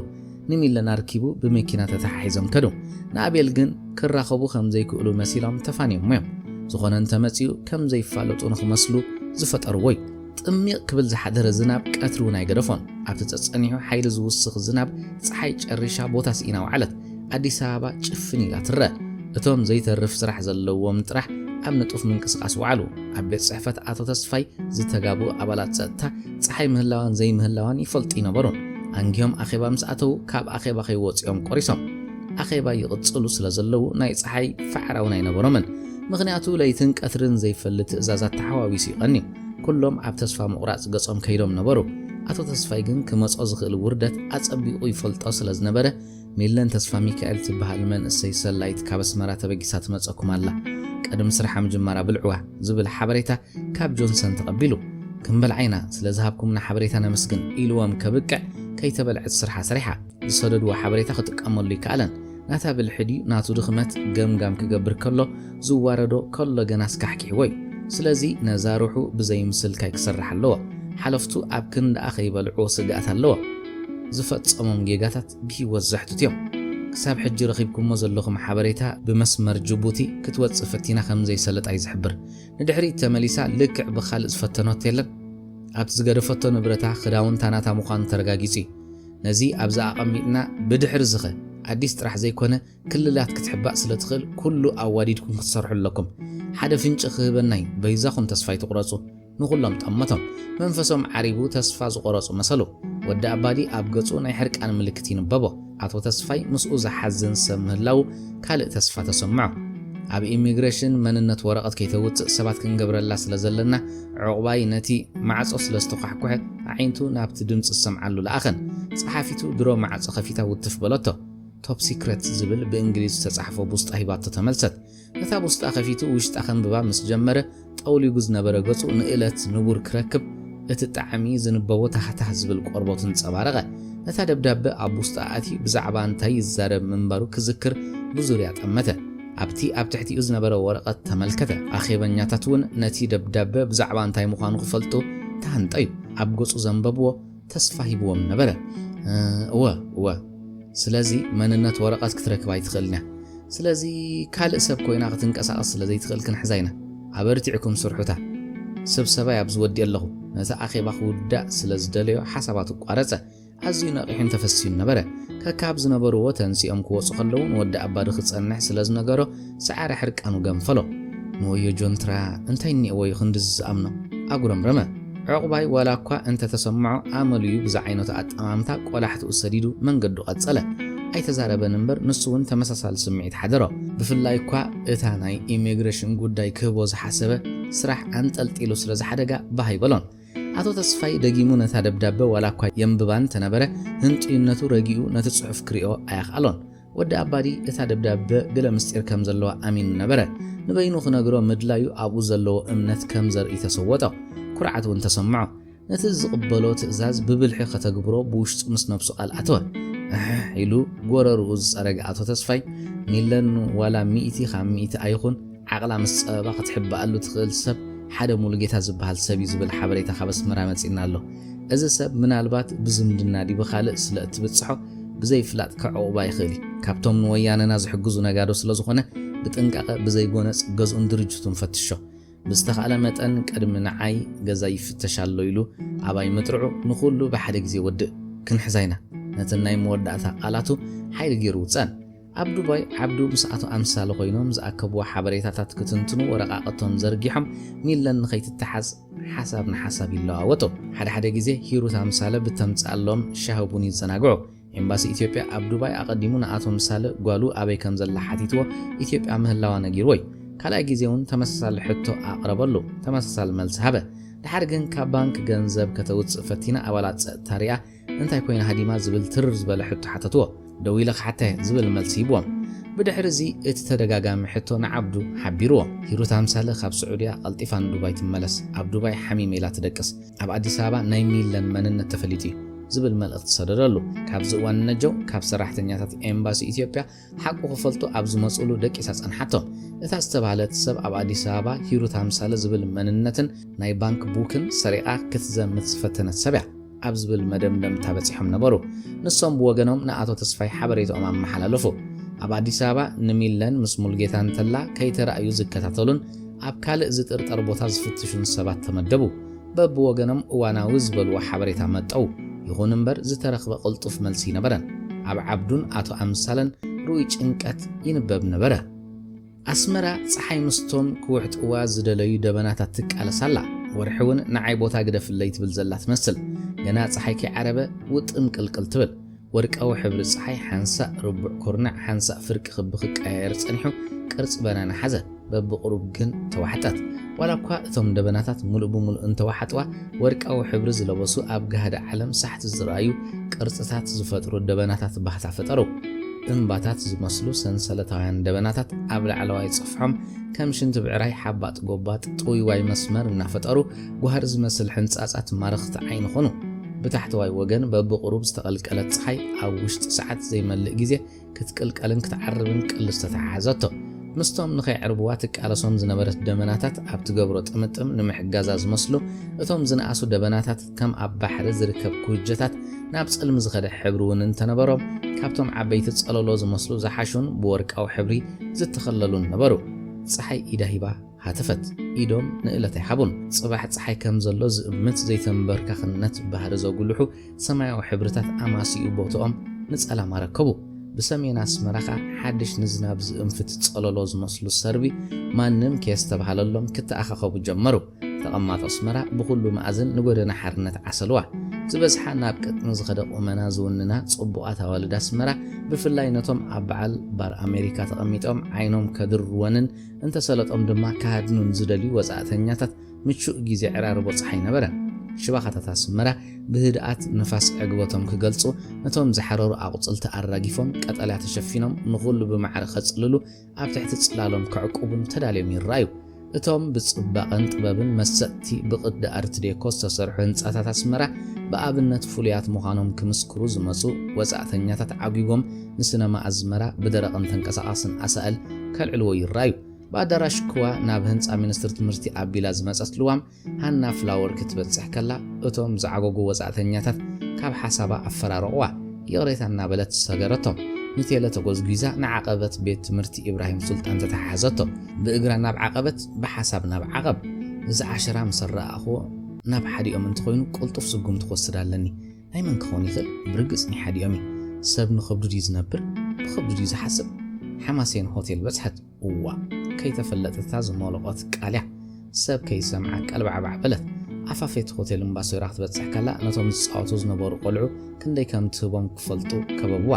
ንሚለን ኣርኪቡ ብመኪና ተተሓሒዞም ከዱ። ንኣቤል ግን ክራኸቡ ከም ዘይክእሉ መሲሎም ተፋንዮሞ እዮም። ዝኾነ እንተመጺኡ ከም ዘይፋለጡ ንኽመስሉ ዝፈጠርዎ እዩ። ጥሚቕ ክብል ዝሓደረ ዝናብ ቀትሪ እውን ኣይገደፎን። ኣብቲ ጸጸኒሑ ሓይሊ ዝውስኽ ዝናብ ጸሓይ ጨሪሻ ቦታ ስኢና ወዓለት። ኣዲስ ኣበባ ጭፍን ኢላ ትረአ። እቶም ዘይተርፍ ስራሕ ዘለዎም ጥራሕ ኣብ ንጡፍ ምንቅስቓስ ወዓሉ። ኣብ ቤት ጽሕፈት ኣቶ ተስፋይ ዝተጋብኡ ኣባላት ጸጥታ ጸሓይ ምህላዋን ዘይምህላዋን ይፈልጡ ይነበሩን። ኣንጊሆም ኣኼባ ምስ ኣተዉ ካብ ኣኼባ ከይወጹ እዮም ቆሪሶም። ኣኼባ ይቕጽሉ ስለ ዘለዉ ናይ ጸሓይ ፋዕራ እውን ኣይነበሮምን። ምኽንያቱ ለይትን ቀትርን ዘይፈልጥ ትእዛዛት ተሓዋዊሱ ይቐንዩ። ኩሎም ኣብ ተስፋ ምቑራጽ ገጾም ከይዶም ነበሩ። ኣቶ ተስፋይ ግን ክመጾ ዝኽእል ውርደት ኣጸቢቑ ይፈልጦ ስለ ዝነበረ፣ ሚለን ተስፋ ሚካኤል ትበሃል መንእሰይ ሰላይት ካብ ኣስመራ ተበጊሳ ትመጸኩም ኣላ። ቅድሚ ስርሓ ምጅማራ ብልዕዋ ዝብል ሓበሬታ ካብ ጆንሰን ተቐቢሉ። ክንበልዓ ኢና፣ ስለ ዝሃብኩምና ሓበሬታ ነመስግን ኢልዎም ከብቅዕ ከይተበልዐት ስርሓ ሰሪሓ። ዝሰደድዎ ሓበሬታ ክጥቀመሉ ይከኣለን። ናታ ብልሒ ድዩ ናቱ ድኽመት ገምጋም ክገብር ከሎ ዝዋረዶ ከሎ ገናስ ካሕኪሕዎ እዩ። ስለዚ ነዛ ሩሑ ብዘይ ምስልካይ ክሰርሕ ኣለዎ። ሓለፍቱ ኣብ ክንድኣ ከይበልዕዎ ስግኣት ኣለዎ። ዝፈጸሞም ጌጋታት ብህይወት ዘሕትቱ እዮም። ክሳብ ሕጂ ረኺብኩሞ ዘለኹም ሓበሬታ ብመስመር ጅቡቲ ክትወጽእ ፈቲና ከም ዘይሰለጣ እዩ ዝሕብር። ንድሕሪት ተመሊሳ ልክዕ ብኻልእ ዝፈተኖት የለን። ኣብቲ ዝገደፈቶ ንብረታ ክዳውንታ ናታ ምዃኑ ተረጋጊጹ እዩ። ነዚ ኣብዛ ኣቐሚጥና ብድሕሪ ዝኸ ኣዲስ ጥራሕ ዘይኮነ ክልላት ክትሕባእ ስለ ትኽእል ኩሉ ኣዋዲድኩም ክትሰርሑ ኣለኩም። ሓደ ፍንጪ ክህበና እዩ። በይዛኹም ተስፋ ኣይትቑረጹ። ንኹሎም ጠመቶም። መንፈሶም ዓሪቡ ተስፋ ዝቖረጹ መሰሉ። ወዲ ኣባዲ ኣብ ገጹ ናይ ሕርቃን ምልክት ይንበቦ። ኣቶ ተስፋይ ምስኡ ዝሓዝን ሰብ ምህላዉ ካልእ ተስፋ ተሰምዖ። ኣብ ኢሚግሬሽን መንነት ወረቐት ከይተውጽእ ሰባት ክንገብረላ ስለ ዘለና፣ ዑቕባይ ነቲ ማዕጾ ስለ ዝተኳሕኩሐ ኣዒንቱ ናብቲ ድምጺ ዝሰምዓሉ ለኣኸን። ጸሓፊቱ ድሮ ማዕጾ ከፊታ ውትፍ በለቶ። ቶፕ ሲክረት ዝብል ብእንግሊዝ ዝተጻሕፎ ቡስጣ ሂባቶ ተመልሰት። ነታ ቡስጣ ከፊቱ ውሽጣ ከንብባ ምስ ጀመረ፣ ጠውሊጉ ዝነበረ ገጹ ንእለት ንቡር ክረክብ እቲ ጣዕሚ ዝንበቦ ታህታህ ዝብል ቆርበቱ እንጸባረቐ። ነታ ደብዳበ ኣብ ቡስጣ ኣትዩ ብዛዕባ እንታይ ይዛረብ ምንባሩ ክዝክር ብዙርያ ጠመተ። ኣብቲ ኣብ ትሕቲኡ ዝነበረ ወረቐት ተመልከተ። ኣኼበኛታት እውን ነቲ ደብዳበ ብዛዕባ እንታይ ምዃኑ ክፈልጡ ተሃንጠዩ። ኣብ ገጹ ዘንበብዎ ተስፋ ሂብዎም ነበረ። "እ፣ እወ፣ እወ። ስለዚ መንነት ወረቐት ክትረክብ ኣይትኽእልን እያ። ስለዚ ካልእ ሰብ ኮይና ክትንቀሳቐስ ስለ ዘይትኽእል ክንሕዛ ኢና። ኣበርቲዕኩም ስርሑታ። ስብሰባይ ኣብ ዝወዲ ኣለኹ። ነቲ ኣኼባ ክውዳእ ስለ ዝደለዮ ሓሳባቱ ኣቋረጸ። ኣዝዩ ነቒሑን ተፈስዩን ነበረ። ከካብ ዝነበርዎ ተንሲኦም ክወጹ ከለዉ ንወዲ ኣባዲ ክጸንሕ ስለ ዝነገሮ ሰዓረ ሕርቃኑ ገንፈሎ። ንወዮ ጆንትራ እንታይ እኒኦዎ እዩ ክንድዚ ዝኣምኖ? ኣጉረምረመ። ዕቑባይ ዋላ እኳ እንተተሰምዖ ኣመሉ እዩ ብዝዓይነቱ ኣጠማምታ ቆላሕትኡ ሰዲዱ መንገዱ ቀጸለ። ኣይተዛረበን እምበር ንሱ እውን ተመሳሳሊ ስምዒት ሓደሮ። ብፍላይ እኳ እታ ናይ ኢሚግሬሽን ጉዳይ ክህቦ ዝሓሰበ ስራሕ ኣንጠልጢሉ ስለ ዝሓደጋ ባህ ኣይበሎን። ኣቶ ተስፋይ ደጊሙ ነታ ደብዳበ ዋላ እኳ የንብባ እንተነበረ፣ ህንጥዩነቱ ረጊኡ ነቲ ጽሑፍ ክሪኦ ኣያኽኣሎን። ወዲ ኣባዲ እታ ደብዳበ ገለ ምስጢር ከም ዘለዋ ኣሚኑ ነበረ። ንበይኑ ክነግሮ ምድላዩ ኣብኡ ዘለዎ እምነት ከም ዘርኢ ተሰወጦ። ኩርዓት እውን ተሰምዖ። ነቲ ዝቕበሎ ትእዛዝ ብብልሒ ከተግብሮ ብውሽጡ ምስ ነብሱ ቃል ኣተወ። እሕሕ ኢሉ ጎረርኡ ዝጸረገ ኣቶ ተስፋይ፣ ሚለን ዋላ ሚእቲ ካብ ሚእቲ ኣይኹን፣ ዓቕላ ምስ ጸበባ ክትሕበኣሉ ትኽእል ሰብ ሓደ ሙሉጌታ ዝበሃል ሰብ እዩ ዝብል ሓበሬታ ካብ ኣስመራ መጺእና ኣሎ። እዚ ሰብ ምናልባት ብዝምድና ድዩ ብኻልእ ስለ እትብጽሖ ብዘይፍላጥ ከዕቑባ ይኽእል እዩ። ካብቶም ንወያነና ዝሕግዙ ነጋዶ ስለ ዝኾነ ብጥንቃቐ ብዘይጎነጽ ገዝኡን ድርጅቱን ፈትሾ። ብዝተኻእለ መጠን ቅድሚ ንዓይ ገዛ ይፍተሽ ኣሎ ኢሉ ኣባይ ምጥርዑ ንኹሉ ብሓደ ግዜ ወድእ። ክንሕዛ ኢና። ነተን ናይ መወዳእታ ቃላቱ ሓይሊ ገይሩ ውጸኣን። ኣብ ዱባይ ዓብዱ ምስ ኣቶ ኣምሳለ ኮይኖም ዝኣከብዎ ሓበሬታታት ክትንትኑ ወረቓቕቶም ዘርጊሖም፣ ሚለን ንኸይትተሓዝ ሓሳብ ንሓሳብ ይለዋወጡ። ሓደ ሓደ ግዜ ሂሩት ኣምሳለ ብተምጽኣሎም ሻሂ ቡን ይዘናግዑ። ኤምባሲ ኢትዮጵያ ኣብ ዱባይ ኣቐዲሙ ንኣቶ ኣምሳለ ጓሉ ኣበይ ከም ዘላ ሓቲትዎ፣ ኢትዮጵያ ምህላዋ ነጊርዎ እዩ። ካልኣይ ግዜ እውን ተመሳሳሊ ሕቶ ኣቕረበሉ፣ ተመሳሳሊ መልሲ ሃበ። ድሓር ግን ካብ ባንክ ገንዘብ ከተውጽእ ፈቲና ኣባላት ጸጥታ ሪኣ እንታይ ኮይና ሃዲማ ዝብል ትርር ዝበለ ሕቶ ሓተትዎ። ደው ኢለ ክሓታ እየ ዝብል መልሲ ሂብዎም። ብድሕሪ እዚ እቲ ተደጋጋሚ ሕቶ ንዓብዱ ሓቢርዎ። ሂሩት ኣምሳለ ካብ ስዑድያ ቀልጢፋ ንዱባይ ትመለስ፣ ኣብ ዱባይ ሓሚመ ኢላ ትደቅስ፣ ኣብ ኣዲስ ኣበባ ናይ ሚለን መንነት ተፈሊጡ እዩ ዝብል መልእኽቲ ሰደደሉ። ካብዚ እዋን ነጀው ካብ ሰራሕተኛታት ኤምባሲ ኢትዮጵያ ሓቁ ክፈልጡ ኣብ ዝመፅሉ ደቂሳ ጸንሓቶም። እታ ዝተባህለት ሰብ ኣብ ኣዲስ ኣበባ ሂሩት ኣምሳለ ዝብል መንነትን ናይ ባንክ ቡክን ሰሪቓ ክትዘምት ዝፈተነት ሰብ እያ ኣብ ዝብል መደምደምታ በጺሖም ነበሩ። ንሶም ብወገኖም ንኣቶ ተስፋይ ሓበሬታኦም ኣመሓላለፉ። ኣብ ኣዲስ ኣበባ ንሚለን ምስ ሙልጌታ እንተላ ከይተራእዩ ዝከታተሉን ኣብ ካልእ ዝጥርጠር ቦታ ዝፍትሹን ሰባት ተመደቡ። በብወገኖም እዋናዊ ዝበልዎ ሓበሬታ መጠው። ይኹን እምበር ዝተረኽበ ቅልጡፍ መልሲ ኣይነበረን። ኣብ ዓብዱን ኣቶ ኣምሳለን ርኡይ ጭንቀት ይንበብ ነበረ። ኣስመራ ጸሓይ ምስቶም ክውሕጥዋ ዝደለዩ ደበናታት ትቃለስ ኣላ። ወርሒ እውን ንዓይ ቦታ ግደፍለይ ትብል ዘላ ትመስል። ገና ጸሓይ ከይዓረበ ውጥም ቅልቅል ትብል። ወርቃዊ ሕብሪ ጸሓይ ሓንሳእ ርቡዕ ኩርናዕ ሓንሳእ ፍርቂ ክቢ ክቀያየር ጸኒሑ ቅርጺ በናና ሓዘ። በብቕሩብ ግን ተዋሕጠት። ዋላ እኳ እቶም ደበናታት ሙሉእ ብሙሉእ እንተዋሓጥዋ፣ ወርቃዊ ሕብሪ ዝለበሱ ኣብ ጋህዲ ዓለም ሳሕቲ ዝረኣዩ ቅርጽታት ዝፈጥሩ ደበናታት ባህታ ፈጠሩ። እምባታት ዝመስሉ ሰንሰለታውያን ደበናታት ኣብ ላዕለዋይ ጽፍሖም ከም ሽንቲ ብዕራይ ሓባጥ ጎባጥ ጥውይዋይ መስመር እናፈጠሩ ጓህሪ ዝመስል ሕንጻጻት ማረኽቲ ዓይኒ ኾኑ። ብታሕተዋይ ወገን በብቕሩብ ዝተቐልቀለት ጸሓይ ኣብ ውሽጢ ሰዓት ዘይመልእ ግዜ ክትቅልቀልን ክትዓርብን ቅልስ ተተሓሓዘቶ። ምስቶም ንኸይዕርብዋ ትቃለሶም ዝነበረት ደመናታት ኣብ ትገብሮ ጥምጥም ንምሕጋዛ ዝመስሉ እቶም ዝነኣሱ ደበናታት ከም ኣብ ባሕሪ ዝርከብ ኩጀታት ናብ ጸልሚ ዝኸደ ሕብሪ እውን እንተነበሮም ካብቶም ዓበይቲ ጸለሎ ዝመስሉ ዝሓሹን ብወርቃዊ ሕብሪ ዝተኸለሉን ነበሩ። ጸሓይ ኢዳ ሂባ ሃተፈት። ኢዶም ንእለት ኣይሃቡን። ጽባሕ ጸሓይ ከም ዘሎ ዝእምት ዘይተንበርካኽነት ባህሪ ዘጉልሑ ሰማያዊ ሕብርታት ኣማሲኡ ቦትኦም ንጸላም ኣረከቡ። ብሰሜን ኣስመራ ኸኣ ሓድሽ ንዝናብ ዝእንፍት ጸለሎ ዝመስሉ ሰርቢ ማንም ከየስተብሃለሎም ክተኣኻኸቡ ጀመሩ። ተቐማጦ ኣስመራ ብኹሉ መኣዝን ንጎደና ሓርነት ዓሰልዋ። ዝበዝሓ ናብ ቅጥኒ ዝኸደ ቁመና ዝውንና ጽቡቓት ኣዋልድ ኣስመራ፣ ብፍላይ ነቶም ኣብ በዓል ባር ኣሜሪካ ተቐሚጦም ዓይኖም ከድርወንን እንተሰለጦም ድማ ክሃድኑን ዝደልዩ ወጻእተኛታት ምቹእ ግዜ ዕራርቦ ጸሓይ ነበረ። ሽባኻታት ኣስመራ ብህድኣት ንፋስ ዕግበቶም ክገልጹ፣ ነቶም ዝሓረሩ ኣቑጽልቲ ኣራጊፎም ቀጠልያ ተሸፊኖም ንኹሉ ብማዕረ ከጽልሉ ኣብ ትሕቲ ጽላሎም ከዕቁቡን ተዳልዮም ይረኣዩ። እቶም ብጽባቐን ጥበብን መሰጥቲ ብቕዲ ኣርት ዴኮ ዝተሰርሑ ህንጻታት ኣስመራ ብኣብነት ፍሉያት ምዃኖም ክምስክሩ ዝመጹ ወጻእተኛታት ዓጒቦም ንስነማ ኣስመራ ብደረቕን ተንቀሳቓስን ኣሳእል ከልዕልዎ ይረኣዩ። ብኣዳራሽ ክዋ ናብ ህንጻ ሚኒስትሪ ትምህርቲ ኣቢላ ዝመጸት ልዋም ሃና ፍላወር ክትበጽሕ ከላ፣ እቶም ዝዓገጉ ወጻእተኛታት ካብ ሓሳባ ኣፈራረቑዋ። ይቕሬታ እናበለት ሰገረቶም። ንቴለ ተጎዝጒዛ ንዓቐበት ቤት ትምህርቲ ኢብራሂም ሱልጣን ተተሓሓዘቶ። ብእግራ ናብ ዓቐበት፣ ብሓሳብ ናብ ዓቐብ። እዚ ዓሸራ ምስ ኣረኣኽዎ ናብ ሓዲኦም እንተኾይኑ ቅልጡፍ ስጉምቲ ክወስድ ኣለኒ። ናይ መን ክኸውን ይኽእል? ብርግጽ ናይ ሓዲኦም እዩ። ሰብ ንኸብዱ ድዩ ዝነብር? ብኸብዱ ድዩ ዝሓስብ? ሓማሴን ሆቴል በጽሐት። እዋ፣ ከይተፈለጠታ ዝሞለቖት ቃልያ። ሰብ ከይሰምዓ ቀልባዕባዕ በለት። ኣፋፌት ሆቴል እምባሶይራ ክትበጽሕ ከላ፣ ነቶም ዝጻወቱ ዝነበሩ ቆልዑ ክንደይ ከም ትህቦም ክፈልጡ ከበብዋ።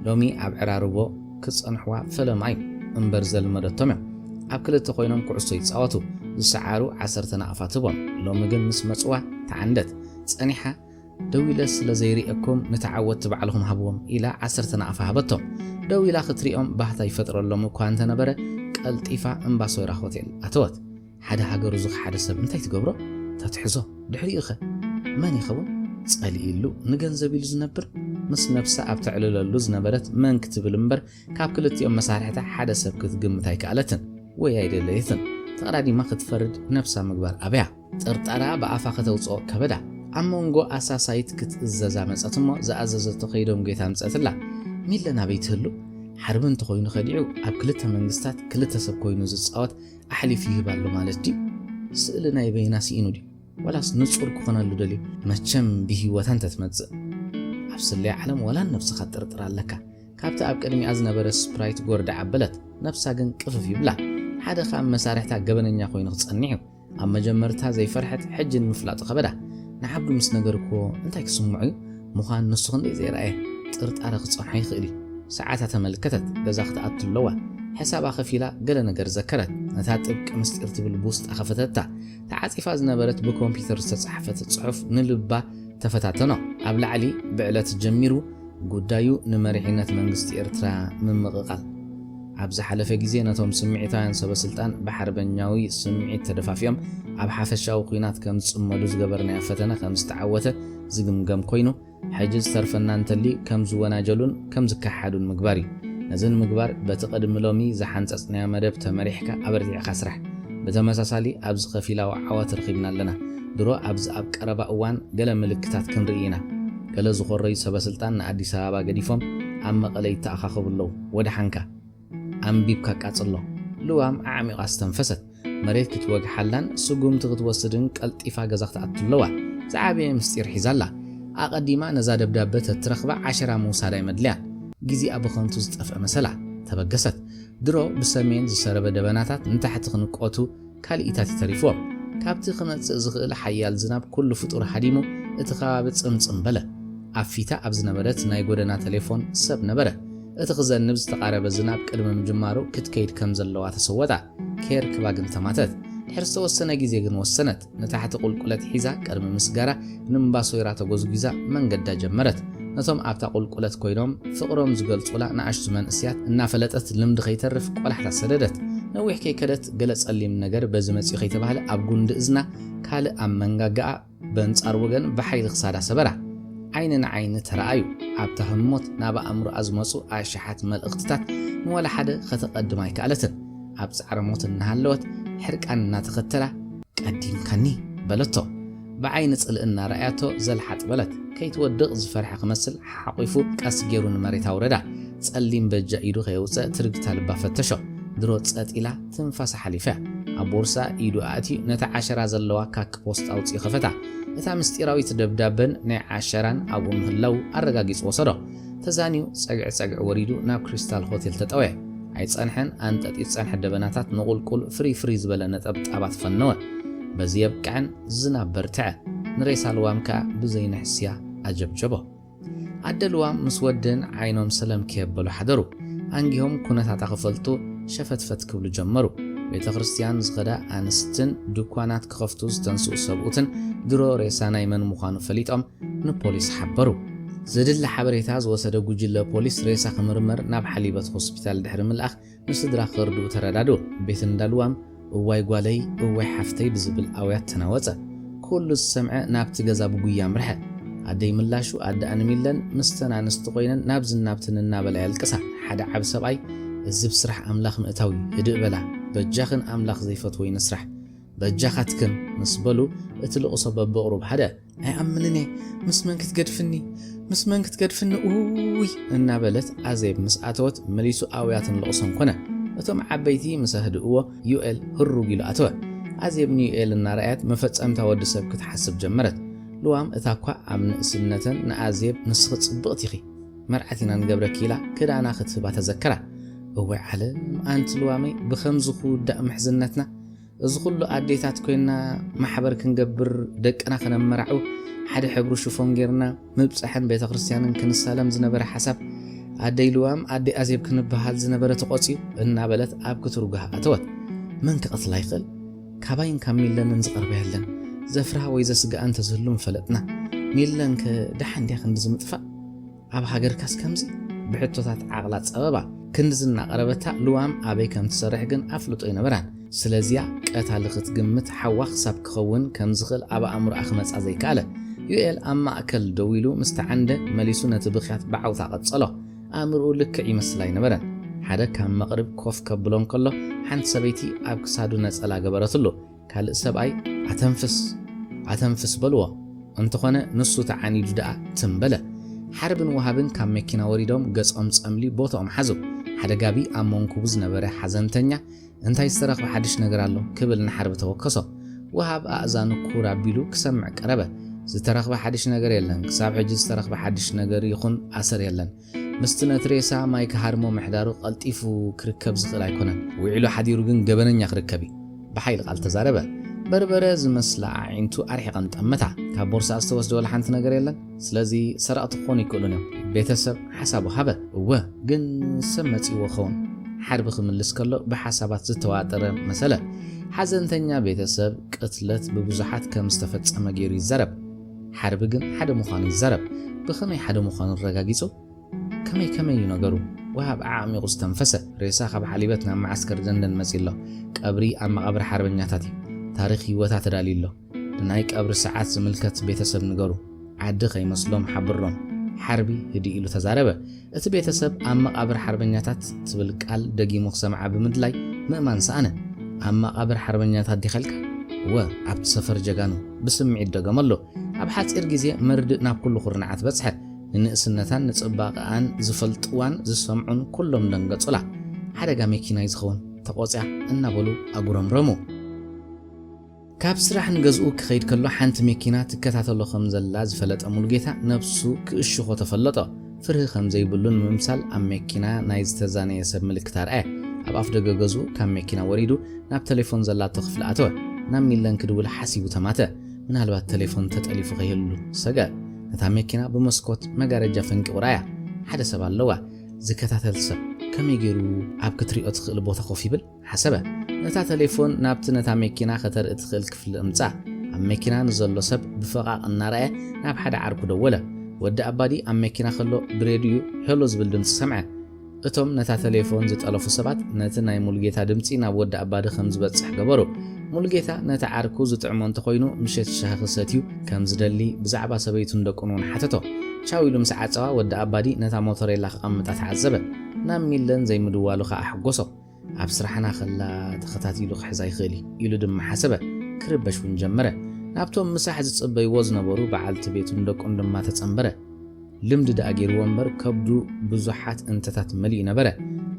ሎሚ ኣብ ዕራርቦ ክጸንሕዋ ፈለማ እዩ እምበር ዘልመደቶም እዮም። ኣብ ክልተ ኮይኖም ኩዕሶ ይጻወቱ። ዝሰዓሩ ዓሰርተ ናቕፋ ትህቦም። ሎሚ ግን ምስ መጽዋ ተዓንደት። ጸኒሓ ደው ኢለ ስለ ዘይርእየኩም ንተዓወትቲ ባዕልኹም ሃብዎም ኢላ ዓሰርተ ናቕፋ ሃበቶም። ደው ኢላ ክትሪኦም ባህታ ይፈጥረሎም እኳ እንተነበረ፣ ቀልጢፋ እምባሶይራ ሆቴል ኣተወት። ሓደ ሃገሩ ዝኸሓደ ሰብ እንታይ ትገብሮ? ተትሕዞ። ድሕሪኡ ኸ? መን ይኸውን? ጸሊኢሉ፣ ንገንዘብ ኢሉ ዝነብር? ምስ ነብሳ ኣብ ተዕልለሉ ዝነበረት መን ክትብል እምበር፣ ካብ ክልቲኦም መሳርሕታ ሓደ ሰብ ክትግምት ኣይከኣለትን ወይ ኣይደለየትን። ተቐዳዲማ ክትፈርድ ነብሳ ምግባር ኣበያ። ጥርጣራ ብኣፋ ከተውጽኦ ከበዳ። ኣብ መንጎ ኣሳሳይት ክትእዘዛ መጸት እሞ ዝኣዘዘቶ ከይደንጎየት ኣምጸትላ። ሚለ ናበይ ትህሉ? ሓርቢ እንተኾይኑ ከዲዑ ኣብ ክልተ መንግስታት ክልተ ሰብ ኮይኑ ዝጻወት ኣሕሊፉ ይህብ ኣሎ ማለት ድዩ? ስእሊ ናይ በይና ስኢኑ ድዩ? ዋላስ ንጹር ክኾነሉ ደልዩ? መቸም ብህይወታ እንተትመጽእ። ኣብ ስለያ ዓለም ዋላ ነብስኻ ጥርጥር ኣለካ። ካብቲ ኣብ ቅድሚኣ ዝነበረ ስፕራይት ጎርዳ ኣበለት፣ ነብሳ ግን ቅፍፍ ይብላ። ሓደ ካብ መሳርሕታ ገበነኛ ኮይኑ ክጸንሕ እዩ። ኣብ መጀመርታ ዘይፈርሐት ሕጂ ንምፍላጡ ከበዳ። ንዓብዱ ምስ ነገርክዎ እንታይ ክስምዖ እዩ? ምዃን ንሱ ክንደይ ዘይረኣየ ጥርጣረ ክጸንሖ ይኽእል እዩ። ሰዓታ ተመልከተት፣ ገዛ ክትኣቱ ኣለዋ። ሕሳባ ከፊላ ገለ ነገር ዘከረት። ነታ ጥብቂ ምስጢር ትብል ብውስጣ ከፈተታ። ተዓጺፋ ዝነበረት ብኮምፒውተር ዝተጻሕፈት ጽሑፍ ንልባ ተፈታተኖ። ኣብ ላዕሊ ብዕለት ጀሚሩ ጉዳዩ ንመሪሕነት መንግስቲ ኤርትራ ምምቕቓል። ኣብ ዝሓለፈ ግዜ ነቶም ስምዒታውያን ሰበ ስልጣን ብሓርበኛዊ ስምዒት ተደፋፊኦም ኣብ ሓፈሻዊ ኲናት ከም ዝጽመዱ ዝገበርናዮ ፈተነ ከም ዝተዓወተ ዝግምገም ኮይኑ፣ ሕጂ ዝተርፈና እንተልዩ ከም ዝወናጀሉን ከም ዝከሓዱን ምግባር እዩ። ነዚ ንምግባር በቲ ቅድሚ ሎሚ ዝሓንጸጽናዮ መደብ ተመሪሕካ ኣበርቲዕካ ስራሕ። ብተመሳሳሊ ኣብዚ ከፊላዊ ዓወት ረኺብና ኣለና። ድሮ ኣብዚ ኣብ ቀረባ እዋን ገለ ምልክታት ክንርኢ ኢና። ገለ ዝኾረዩ ሰበ ስልጣን ንኣዲስ ኣበባ ገዲፎም ኣብ መቐለ ይተኣኻኸቡ ኣለዉ። ወደሓንካ። ኣንቢብካ ቃጽሎ። ልዋም ኣዕሚቓ ዝተንፈሰት። መሬት ክትወግሓላን ስጉምቲ ክትወስድን ቀልጢፋ ገዛ ክትኣቱ ኣለዋ። ዝዓበየ ምስጢር ሒዛ ኣላ። ኣቐዲማ ነዛ ደብዳበ ተትረኽባ ዓሸራ ምውሳድ ኣይመድልያን። ግዜኣ ብኸንቱ ዝጠፍአ መሰላ። ተበገሰት። ድሮ ብሰሜን ዝሰረበ ደበናታት ንታሕቲ ክንቆቱ ካልኢታት ይተሪፍዎም። ካብቲ ክመጽእ ዝኽእል ሓያል ዝናብ ኩሉ ፍጡር ሃዲሙ እቲ ከባቢ ጽምጽም በለ። ኣብ ፊታ ኣብ ዝነበረት ናይ ጎደና ቴሌፎን ሰብ ነበረ። እቲ ክዘንብ ዝተቓረበ ዝናብ ቅድሚ ምጅማሩ ክትከይድ ከም ዘለዋ ተሰወጣ። ከየርክባ ግን ተማተት። ድሕሪ ዝተወሰነ ግዜ ግን ወሰነት። ንታሕቲ ቁልቁለት ሒዛ ቅድሚ ምስጋራ ንእምባ ሶይራ ተጎዝጒዛ መንገዳ ጀመረት። ነቶም ኣብታ ቁልቁለት ኮይኖም ፍቕሮም ዝገልጹላ ንኣሽቱ መንእስያት እናፈለጠት ልምዲ ከይተርፍ ቆላሕታ ሰደደት። ነዊሕ ከይከደት ገለ ጸሊም ነገር በዚ መጺኡ ከይተባህለ ኣብ ጉንዲ እዝና ካልእ ኣብ መንጋጋኣ በንጻር ወገን ብሓይሊ ክሳዳ ሰበራ። ዓይኒ ንዓይኒ ተረኣዩ። ኣብታ ህሞት ናብ ኣእምሮኣ ዝመጹ ኣሽሓት መልእኽትታት ንዋላ ሓደ ከተቐድም ኣይከኣለትን። ኣብ ጻዕረ ሞት እናሃለወት ሕርቃን እናተኸተላ "ቀዲምካኒ" በለቶ። ብዓይኒ ጽልኢ እናረኣያቶ ዘልሓጥ በለት። ከይትወድቕ ዝፈርሐ ክመስል ሓቑፉ ቀስ ገይሩ ንመሬት ኣውረዳ። ጸሊም በጃ ኢዱ ከየውጽእ ትርግታ ልባ ፈተሾ። ድሮ ጸጥ ኢላ ትንፋሳ ሓሊፋ። ኣብ ቦርሳ ኢዱ ኣእትዩ ነታ ዓሸራ ዘለዋ ካክ ፖስት ኣውጺኡ ከፈታ። እታ ምስጢራዊት ደብዳበን ናይ ዓሸራን ኣብኡ ምህላው ኣረጋጊጹ ወሰዶ። ተዛንዩ ጸግዒ ጸግዒ ወሪዱ ናብ ክሪስታል ሆቴል ተጠወየ። ኣይጸንሐን፣ ኣንጠጢ ዝጸንሐ ደበናታት ንቑልቁል ፍርይ ፍርይ ዝበለ ነጠብጣባት ፈነወ። በዚ የብቅዐን፣ ዝናብ በርትዐ። ንሬሳ ልዋም ከኣ ብዘይንሕስያ ኣጀብጀቦ። ኣደ ልዋም ምስ ወደን ዓይኖም ሰለም ከየበሉ ሓደሩ። ኣንጊሆም ኩነታታ ክፈልጡ ሸፈትፈት ክብሉ ጀመሩ። ቤተ ክርስትያን ዝኸዳ ኣንስትን ድኳናት ክኸፍቱ ዝተንስኡ ሰብኡትን ድሮ ሬሳ ናይ መን ምዃኑ ፈሊጦም ንፖሊስ ሓበሩ። ዘድሊ ሓበሬታ ዝወሰደ ጉጅለ ፖሊስ ሬሳ ክምርመር ናብ ሓሊበት ሆስፒታል ድሕሪ ምልኣኽ ንስድራ ክርድኡ ተረዳድኡ። ቤት እንዳ ልዋም "እዋይ ጓለይ፣ እዋይ ሓፍተይ" ብዝብል ኣውያት ተናወጸ። ኩሉ ዝሰምዐ ናብቲ ገዛ ብጉያ ኣምርሐ። ኣደይ ምላሹ ኣደኣን ሚለን ምስተን ኣንስቲ ኮይነን ናብዝን ናብትን እናበላ የልቅሳ። ሓደ ዓቢ ሰብኣይ "እዚ ብስራሕ ኣምላኽ ምእታው እዩ፣ ህድእ በላ፣ በጃኽን ኣምላኽ ዘይፈትዎ ይንስራሕ፣ በጃኻትክን" ምስ በሉ እቲ ልቕሶ በብቕሩብ ሃደ። "ኣይኣምንን እየ፣ ምስ መን ክትገድፍኒ፣ ምስ መን ክትገድፍኒ፣ ኡይ!" እናበለት ኣዜብ ምስ ኣተወት መሊሱ ኣውያትን ልቕሶን ኮነ። እቶም ዓበይቲ ምስ ኣህድእዎ ዩኤል ህሩግ ኢሉ ኣተወ። ኣዜብ ንዩኤል እናረኣየት መፈጸምታ ወዲ ሰብ ክትሓስብ ጀመረት። ልዋም እታ እኳ ኣብ ንእስነተን ንኣዜብ "ንስኺ ጽብቕቲ ኢኺ፣ መርዓት ኢና ንገብረኪ" ኢላ ክዳና ክትህባ ተዘከራ። እዋይ ዓለም ኣንቲ ልዋመይ፣ ብኸምዚ ክውዳእ ምሕዝነትና? እዚ ኩሉ ኣዴታት ኮይና ማሕበር ክንገብር ደቅና ከነመራዑ ሓደ ሕብሩ ሽፎን ጌርና ምብጻሕን ቤተ ክርስትያንን ክንሳለም ዝነበረ ሓሳብ ኣደይ ልዋም ኣደይ ኣዜብ ክንበሃል ዝነበረ ተቖጽዩ እናበለት ኣብ ክትርጉሃ ኣተወት። መን ክቐትላ ይኽእል? ካባይን ካብ ሚለንን ዝቐርባ የለን። ዘፍርሃ ወይ ዘስግኣ እንተዝህሉ ምፈለጥና። ሚለንከ ደሓን ድያ ክንዲ ዝምጥፋእ? ኣብ ሃገርካስ ከምዚ? ብሕቶታት ዓቕላ ጸበባ። ክንድዚ እናቐረበታ ልዋም ኣበይ ከም ትሰርሕ ግን ኣፍልጦ ኣይነበራን። ስለዚያ ቀታሊ ክትግምት ሓዋ ክሳብ ክኸውን ከም ዝኽእል ኣብ ኣእምሮኣ ክመጻ ዘይከኣለ። ዩኤል ኣብ ማእከል ደው ኢሉ ምስ ተዓንደ መሊሱ ነቲ ብኽያት ብዓውታ ቀጸሎ። ኣእምሮኡ ልክዕ ይመስል ኣይነበረን። ሓደ ካብ መቕርብ ኮፍ ከብሎ እንከሎ ሓንቲ ሰበይቲ ኣብ ክሳዱ ነጸላ ገበረትሉ። ካልእ ሰብኣይ "ኣተንፍስ፣ ኣተንፍስ" በልዎ። እንተኾነ ንሱ ተዓኒዱ ደኣ ትም በለ። ሓርብን ወሃብን ካብ መኪና ወሪዶም ገጾም ጸምሊ ቦታኦም ሓዙ። ሓደ ጋቢ ኣብ መንኩቡ ዝነበረ ሓዘንተኛ፣ "እንታይ ዝተረኽበ ሓድሽ ነገር ኣሎ?" ክብል ንሓርቢ ተወከሶ። ወሃብ ኣእዛኑ ኩር ኣቢሉ ክሰምዕ ቀረበ። "ዝተረኽበ ሓድሽ ነገር የለን። ክሳብ ሕጂ ዝተረኽበ ሓድሽ ነገር ይኹን ኣሰር የለን። ምስቲ ነቲ ሬሳ ማይ ክሃርሞ ምሕዳሩ ቀልጢፉ ክርከብ ዝኽእል ኣይኮነን። ውዒሉ ሓዲሩ ግን ገበነኛ ክርከብ እዩ" ብሓይሊ ቃል ተዛረበ። በርበረ ዝመስላ ኣዒንቱ ኣርሒቐን ጠመታ። "ካብ ቦርሳ ዝተወስደ ወላ ሓንቲ ነገር የለን። ስለዚ ሰረቕቲ ክኾኑ ይክእሉን እዮም" ቤተሰብ ሓሳቡ ሃበ። "እወ፣ ግን ሰብ መጺእዎ ኸውን?" ሓርቢ ክምልስ ከሎ ብሓሳባት ዝተዋጠረ መሰለ። ሓዘንተኛ ቤተሰብ ቅትለት ብብዙሓት ከም ዝተፈጸመ ገይሩ ይዛረብ። ሓርቢ ግን ሓደ ምዃኑ ይዛረብ። ብኸመይ ሓደ ምዃኑ ኣረጋጊጹ? "ከመይ ከመይ እዩ ነገሩ?" ወሃብ ኣዕሚቑ ዝተንፈሰ። "ሬሳ ካብ ሓሊበት ናብ መዓስከር ደንደን መጺ ኣሎ። ቀብሪ ኣብ መቓብር ሓርበኛታት እዩ። ታሪኽ ህይወታ ተዳልዩ ኣሎ። ንናይ ቀብሪ ሰዓት ዝምልከት ቤተሰብ ንገሩ። ዓዲ ከይመስሎም ሓብሮም" ሓርቢ ህድእ ኢሉ ተዛረበ። እቲ ቤተሰብ ኣብ መቓብር ሓርበኛታት ትብል ቃል ደጊሙ ክሰምዓ ብምድላይ ምእማን ሰኣነ። "ኣብ መቓብር ሓርበኛታት ዲኻ ኢልካ?" "እወ፣ ኣብቲ ሰፈር ጀጋኑ" ብስምዒት ደገመሉ። ኣብ ሓጺር ግዜ መርድእ ናብ ኩሉ ኩርናዓት በጽሐ። ንንእስነታን ንጽባቐኣን ዝፈልጥዋን ዝሰምዑን ኩሎም ደንገጹላ። "ሓደጋ መኪና እዩ ዝኸውን፣ ተቖጽያ" እናበሉ ኣጉረምረሙ። ካብ ስራሕ ንገዝኡ ክኸይድ ከሎ ሓንቲ መኪና ትከታተሎ ከም ዘላ ዝፈለጠ ሙሉጌታ ነብሱ ክእሽኾ ተፈለጦ። ፍርሂ ከም ዘይብሉ ንምምሳል ኣብ መኪና ናይ ዝተዛነየ ሰብ ምልክት ኣርኣየ። ኣብ ኣፍ ደገ ገዝኡ ካብ መኪና ወሪዱ ናብ ቴሌፎን ዘላቶ ክፍሊ ኣተወ። ናብ ሚለን ክድውል ሓሲቡ ተማተ። ምናልባት ቴሌፎን ተጠሊፉ ከይህሉ ሰግአ። ነታ መኪና ብመስኮት መጋረጃ ፈንቂቑ ረኣያ። ሓደ ሰብ ኣለዋ። ዝከታተል ሰብ ከመይ ገይሩ ኣብ ክትሪኦ ትኽእል ቦታ ኮፍ ይብል? ሓሰበ። ነታ ተሌፎን ናብቲ ነታ መኪና ከተርኢ ትኽእል ክፍሊ እምጻ። ኣብ መኪና ንዘሎ ሰብ ብፈቓቕ እናረኣየ ናብ ሓደ ዓርኩ ደወለ። ወዲ ኣባዲ ኣብ መኪና ከሎ ብሬድዩ ሄሎ ዝብል ድምጺ ሰምዐ። እቶም ነታ ተሌፎን ዝጠለፉ ሰባት ነቲ ናይ ሙሉጌታ ድምጺ ናብ ወዲ ኣባዲ ከም ዝበጽሕ ገበሩ። ሙሉጌታ ነቲ ዓርኩ ዝጥዕሞ እንተኾይኑ ምሸት ሻሂ ክሰትዩ ከም ዝደሊ ብዛዕባ ሰበይቱን ደቁን እውን ሓተቶ። ቻው ኢሉ ምስ ዓጸዋ ወዲ ኣባዲ ነታ ሞቶሬላ ክቐምጣ ተዓዘበ። ናብ ሚለን ዘይምድዋሉ ከኣ ኣሕጎሶ። ኣብ ስራሕና ከላ ተኸታቲሉ ክሕዛ ይኽእል እዩ ኢሉ ድማ ሓሰበ። ክርበሽ እውን ጀመረ። ናብቶም ምሳሕ ዝጽበይዎ ዝነበሩ በዓልቲ ቤቱን ደቁን ድማ ተጸንበረ። ልምዲ ደኣ ገይርዎ እምበር ከብዱ ብዙሓት እንተታት መሊኡ ነበረ።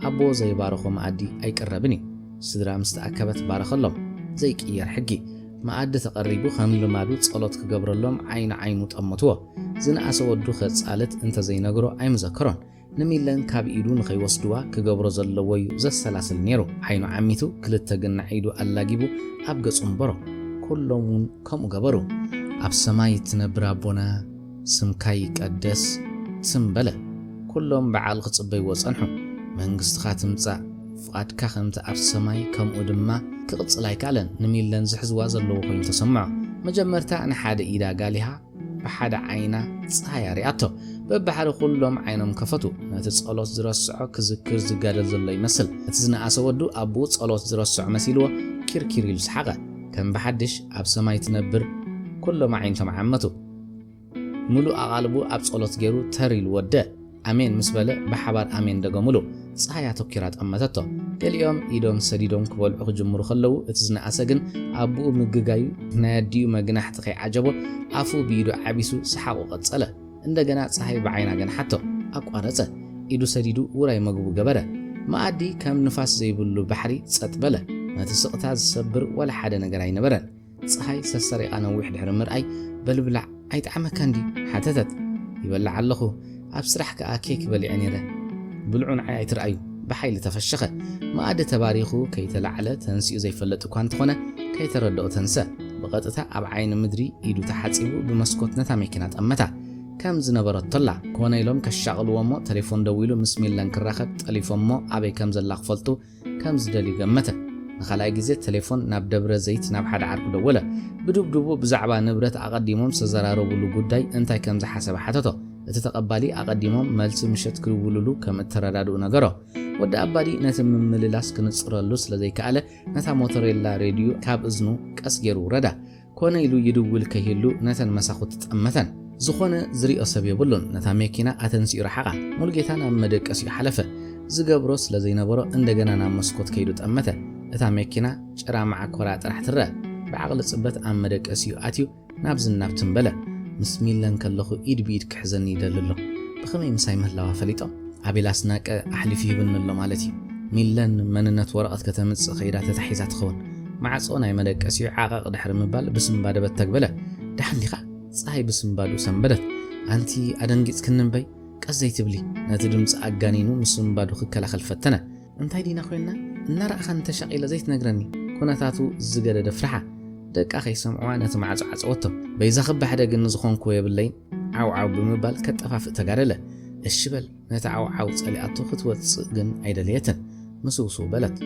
ኣቦ ዘይባረኾ መኣዲ ኣይቅረብን እዩ። ስድራ ምስ ተኣከበት ባረኸሎም። ዘይቅየር ሕጊ። መኣዲ ተቐሪቡ ከም ልማዱ ጸሎት ክገብረሎም ዓይኒ ዓይኑ ጠመትዎ። ዝነኣሰ ወዱ ከጻልት እንተዘይነግሮ ኣይምዘከሮን። ንሚለን ካብ ኢዱ ንኸይወስድዋ ክገብሮ ዘለዎ እዩ ዘሰላስል ነይሩ። ዓይኑ ዓሚቱ ክልተ ግናዕ ኢዱ ኣላጊቡ ኣብ ገጹ እምበሮ። ኩሎም እውን ከምኡ ገበሩ። ኣብ ሰማይ እትነብር ኣቦና ስምካ ይቀደስ ትም በለ። ኩሎም ብዓል ክጽበይዎ ጸንሑ። መንግስትኻ ትምጻእ፣ ፍቓድካ ከምቲ ኣብ ሰማይ ከምኡ ድማ ክቕጽል ኣይከኣለን። ንሚለን ዝሕዝዋ ዘለዎ ኮይኑ ተሰምዖ። መጀመርታ ንሓደ ኢዳ ጋሊሃ ብሓደ ዓይና ጸሃያ ሪኣቶ። በብሓደ ኩሎም ዓይኖም ከፈቱ። ነቲ ጸሎት ዝረስዖ ክዝክር ዝጋደል ዘሎ ይመስል። እቲ ዝነኣሰ ወዱ ኣቦኡ ጸሎት ዝረስዖ መሲልዎ ኪርኪር ኢሉ ሰሓቐ። ከም ብሓድሽ ኣብ ሰማይ ትነብር ኩሎም ኣዒንቶም ዓመቱ። ምሉእ ኣቓልቡ ኣብ ጸሎት ገይሩ ተር ኢሉ ወደ። ኣሜን ምስ በለ ብሓባር ኣሜን ደገሙሉ። ጸሃይ ኣተኲራ ጠመተቶ። ገሊኦም ኢዶም ሰዲዶም ክበልዑ ክጅምሩ ከለዉ፣ እቲ ዝነኣሰ ግን ኣቦኡ ምግጋዩ ናይ ኣዲኡ መግናሕቲ ከይዓጀቦ ኣፉ ብኢዱ ዓቢሱ ሰሓቑ ቀጸለ። እንደገና ጸሃይ ብዓይና ገንሓቶ። ኣቋረጸ። ኢዱ ሰዲዱ ውራይ መግቡ ገበረ። መኣዲ ከም ንፋስ ዘይብሉ ባሕሪ ጸጥ በለ። ነቲ ስቕታ ዝሰብር ወላ ሓደ ነገር ኣይነበረን። ጸሃይ ሰሰሪቓ ነዊሕ ድሕሪ ምርኣይ፣ "በል ብላዕ፣ ኣይጠዓመካን ድዩ?" ሓተተት። "ይበልዕ ኣለኹ፣ ኣብ ስራሕ ከኣ ኬክ በሊዐ ነይረ። ብልዑ ንዓይ ኣይትርኣዩ።" ብሓይሊ ተፈሸኸ። መኣዲ ተባሪኹ ከይተላዕለ ተንሲኡ ዘይፈልጥ እኳ እንተኾነ፣ ከይተረድኦ ተንሰ። ብቐጥታ ኣብ ዓይኒ ምድሪ ኢዱ ተሓጺቡ ብመስኮት ነታ መኪና ጠመታ። ከም ዝነበረቶላ ኮነ ኢሎም ከሻቕልዎ እሞ፣ ተሌፎን ደዊሉ ምስ ሚለን ክራኸብ ጠሊፎም እሞ፣ ኣበይ ከም ዘላ ክፈልጡ ከም ዝደልዩ ገመተ። ንኻልኣይ ግዜ ተሌፎን ናብ ደብረ ዘይት ናብ ሓደ ዓርኩ ደወለ። ብድብድቡ ብዛዕባ ንብረት ኣቐዲሞም ዝተዘራረቡሉ ጉዳይ እንታይ ከም ዝሓሰበ ሓተቶ። እቲ ተቐባሊ ኣቐዲሞም መልሲ ምሸት ክድውሉሉ ከም እተረዳድኡ ነገሮ። ወዲ ኣባዲ ነቲ ምምልላስ ክንጽረሉ ስለ ዘይከኣለ፣ ነታ ሞቶሬላ ሬድዮ ካብ እዝኑ ቀስ ገይሩ ውረዳ። ኮነ ኢሉ ይድውል ከይህሉ ነተን መሳኹቲ ጠመተን። ዝኾነ ዝሪኦ ሰብ የብሉን። ነታ መኪና ኣተንሲኡ ረሓቓ። ሙሉጌታ ናብ መደቀሲኡ ሓለፈ። ዝገብሮ ስለ ዘይነበሮ እንደገና ናብ መስኮት ከይዱ ጠመተ። እታ መኪና ጭራ መዓኮራ ጥራሕ ትረአ። ብዓቕሊ ጽበት ኣብ መደቀሲኡ ኣትዩ ናብዝን ናብትን በለ። "ምስ ሚለን ከለኹ ኢድ ብኢድ ክሕዘኒ ይደሊ ኣሎ። ብኸመይ ምሳይ ምህላዋ ፈሊጦም?" ኣቤል ኣስናቀ ኣሕሊፉ ይህብኒ ኣሎ ማለት እዩ። ሚለን መንነት ወረቐት ከተምጽእ ከይዳ ተታሒዛ ትኸውን። ማዕጾ ናይ መደቀሲኡ ዓቐቕ ድሕሪ ምባል ብስንባደ በተግ በለ። ደሓን ዲኻ? ጸሃይ ብስንባዱ ሰንበደት። ኣንቲ ኣደንጊጽክኒ እምበይ? ቀስ ዘይትብሊ? ነቲ ድምጺ ኣጋኒኑ ምስንባዱ ክከላኸል ፈተነ። እንታይ ዲና ኮይንና? እናረኣኻኒ ተሻቒለ ዘይትነግረኒ? ኩነታቱ ዝገደደ ፍርሓ። ደቃ ከይሰምዕዋ ነቲ ማዕጾ ዓጸወቶ። በይዛኺ ባሕደግኒ ዝኾንኩዎ የብለይን። ዓው ዓው ብምባል ከጠፋፍእ ተጋደለ። እሺ በል፣ ነቲ ዓው ዓው ጸሊኣቶ ክትወጽእ ግን ኣይደለየትን። ምስውስው በለት።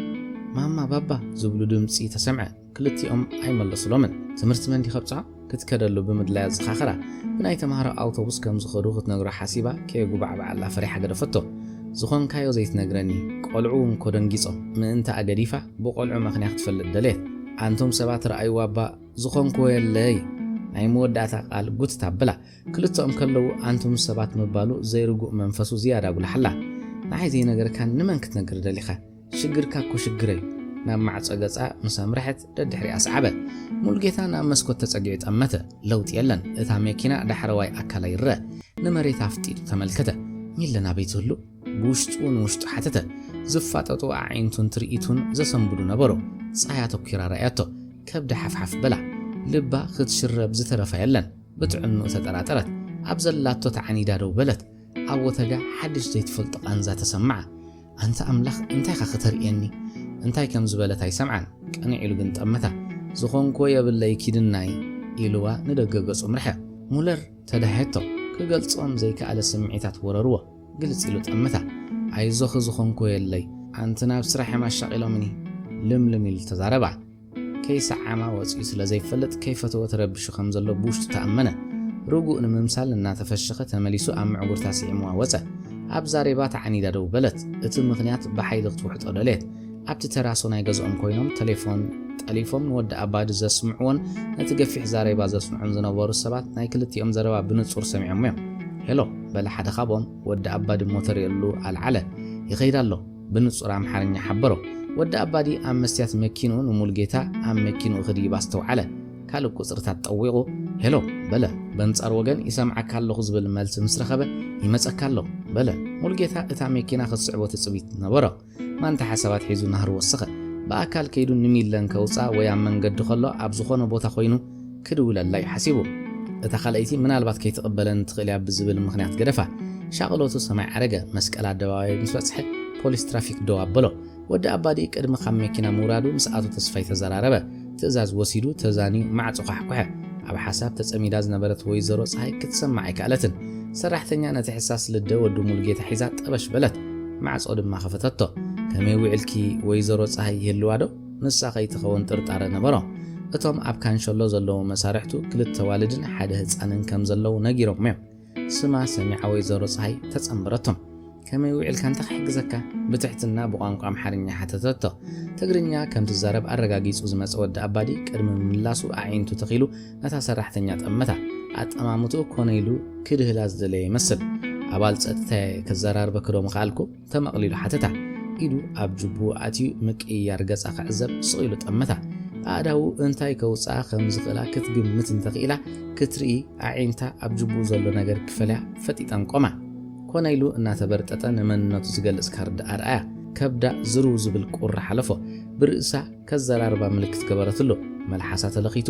ማማ፣ ባባ ዝብሉ ድምጺ ተሰምዐ። ክልቲኦም ኣይመለሱሎምን። ትምህርቲ መን ዲኻ ኣብጽሖ? ክትከደሉ ብምድላያ ዝኻኸራ። ብናይ ተማሃሮ ኣውቶቡስ ከም ዝኸዱ ክትነግሮ ሓሲባ ከየጉባዕብዓላ ፈሪሓ ገደፈቶ። ዝኾንካዮ ዘይትነግረኒ? ቆልዑ እውን እኮ ደንጊጾም። ምእንቲ ኣገዲፋ ብቆልዑ ምኽንያት ክትፈልጥ ደለየት። ኣንቱም ሰባት ረኣይዋ እባ፣ ዝኾንኩዎ የለይ። ናይ መወዳእታ ቃል ጉትት ኣብላ። ክልተኦም ከለዉ ኣንቱም ሰባት ምባሉ ዘይርጉእ መንፈሱ ዝያዳ ኣጉልሓላ። ንዓይ ዘይነገርካኒ ንመን ክትነግር ደሊኻ? ሽግርካ እኮ ሽግረይ። ናብ ማዕጾ ገጻ ምስ ኣምርሐት ደድሕሪኣ ሰዓበ። ሙሉጌታ ናብ መስኮት ተጸጊዑ ጠመተ። ለውጢ የለን። እታ መኪና ዳሕረዋይ ኣካላ ይረአ። ንመሬት ኣፍጢጡ ተመልከተ። ሚለ ናበይ ትህሉ? ብውሽጡ ንውሽጡ ሓተተ። ዝፋጠጡ ኣዒንቱን ትርኢቱን ዘሰንብዱ ነበሩ። ጸሃይ ኣተኲራ ረኣያቶ። ከብዳ ሓፍሓፍ በላ። ልባ ክትሽረብ ዝተረፋ የለን። ብጥዕንኡ ተጠራጠረት። ኣብ ዘላቶ ተዓኒዳ ደው በለት። ኣብ ወተጋ ሓድሽ ዘይትፈልጦ ቃንዛ ተሰምዓ። ኣንታ ኣምላኽ፣ እንታይ ኢኻ ከተርእየኒ? እንታይ ከም ዝበለት ኣይሰምዓን። ቅንዕ ኢሉ ግን ጠመታ። ዝኾንኩዎ የብለይ፣ ኪድናይ፣ ኢልዋ ንደገ ገጹ ኣምርሐ። ሙለር ተዳህየቶ። ክገልጾም ዘይከኣለ ስምዒታት ወረርዎ። ግልጽ ኢሉ ጠመታ። ኣይዞኺ፣ ዝኾንኩዎ የለይ። ኣንቲ ናብ ስራሕ እዮም ኣሻቒሎምኒ። ልምልም ኢሉ ተዛረባ። ከይሰዓማ ወጺኡ ስለ ዘይፈልጥ፣ ከይፈተወ ተረቢሹ ከም ዘሎ ብውሽጡ ተኣመነ። ርጉእ ንምምሳል እናተፈሸኸ ተመሊሱ ኣብ ምዕጉርታ ስዒምዋ ወጸ። ኣብ ዛሬባ ተዓኒዳ ደው በለት። እቲ ምኽንያት ብሓይሊ ክትውሕጦ ደለየት። ኣብቲ ተራሶ ናይ ገዝኦም ኮይኖም ተሌፎን ጠሊፎም ንወዲ ኣባዲ ዘስምዕዎን ነቲ ገፊሕ ዛሬባ ዘስምዖን ዝነበሩ ሰባት ናይ ክልቲኦም ዘረባ ብንጹር ሰሚዖም እዮም። ሄሎ፣ በለ ሓደ ካብኦም። ወዲ ኣባዲ ሞተር የሉ ኣልዓለ። ይኸይድ ኣሎ። ብንጹር ኣምሓርኛ ሓበሮ። ወዲ ኣባዲ ኣብ መስትያት መኪንኡ ንሙሉጌታ ኣብ መኪንኡ ክድይባ ኣስተውዓለ። ካልእ ቁጽርታት ጠዊቑ፣ ሄሎ፣ በለ። በንጻር ወገን ይሰምዓካ ኣለኹ ዝብል መልሲ ምስ ረኸበ፣ ይመጸካ ኣሎ፣ በለ። ሙሉጌታ እታ መኪና ክትስዕቦ ትጽቢት ነበሮ። ማንታ ሓሳባት ሒዙ ናህሩ ወሰኸ። ብኣካል ከይዱ ንሚለን ከውጽኣ ወይ ኣብ መንገዲ ከሎ ኣብ ዝኾነ ቦታ ኮይኑ ክድውለላ እዩ ሓሲቡ። እታ ካልኣይቲ ምናልባት ከይትቕበለኒ ትኽእል እያ ብዝብል ምኽንያት ገደፋ። ሻቕሎቱ ሰማይ ዓረገ። መስቀል ኣደባባይ ምስ በጽሐ ፖሊስ ትራፊክ ደው ኣበሎ። ወዲ ኣባዲ ቅድሚ ካብ መኪና ምውራዱ ምስ ኣቶ ተስፋይ ተዘራረበ። ትእዛዝ ወሲዱ ተዛንዩ ማዕጾ ኳሕኩሐ። ኣብ ሓሳብ ተጸሚዳ ዝነበረት ወይዘሮ ጸሃይ ክትሰምዕ ኣይከኣለትን። ሰራሕተኛ ነቲ ሕሳስ ልደ ወዲ ሙሉጌታ ሒዛ ጠበሽ በለት። ማዕጾ ድማ ከፈተቶ። ከመይ ውዕልኪ ወይዘሮ ጸሃይ ይህልዋ ዶ? ንሳ ከይትኸውን ጥርጣረ ነበሮ። እቶም ኣብ ካንሸሎ ዘለዉ መሳርሕቱ ክልተ ዋልድን ሓደ ህጻንን ከም ዘለዉ ነጊሮም እዮም። ስማ ሰሚዓ ወይዘሮ ጸሃይ ተጸንበረቶም። ከመይ ውዕልካ፣ እንታይ ክሕግዘካ? ብትሕትና ብቋንቋ ኣምሓርኛ ሓተተቶ። ትግርኛ ከም ትዛረብ ኣረጋጊጹ ዝመጸ ወዲ ኣባዲ ቅድሚ ምምላሱ ኣዒንቱ ተኺሉ ነታ ሰራሕተኛ ጠመታ። ኣጠማምትኡ ኮነ ኢሉ ክድህላ ዝደለየ ይመስል። ኣባል ጸጥታ እየ፣ ከዘራርበኪ ዶ ምኽኣልኩ? ተመቕሊሉ ሓተታ። ኢዱ ኣብ ጅቡኡ ኣትዩ ምቅይያር ገጻ ክዕዘብ ስቕ ኢሉ ጠመታ። ኣእዳዉ እንታይ ከውጽኣ ከም ዝኽእላ ክትግምት እንተኽኢላ ክትርኢ ኣዒንታ ኣብ ጅቡኡ ዘሎ ነገር ክፈልያ ፈጢጠን ቆማ። ኮነ ኢሉ እናተበርጠጠ ንመንነቱ ዝገልጽ ካርድ ኣርኣያ። ከብዳ ዝርው ዝብል ቁሪ ሓለፎ። ብርእሳ ከዘራርባ ምልክት ገበረትሉ። መልሓሳ ተለኺቱ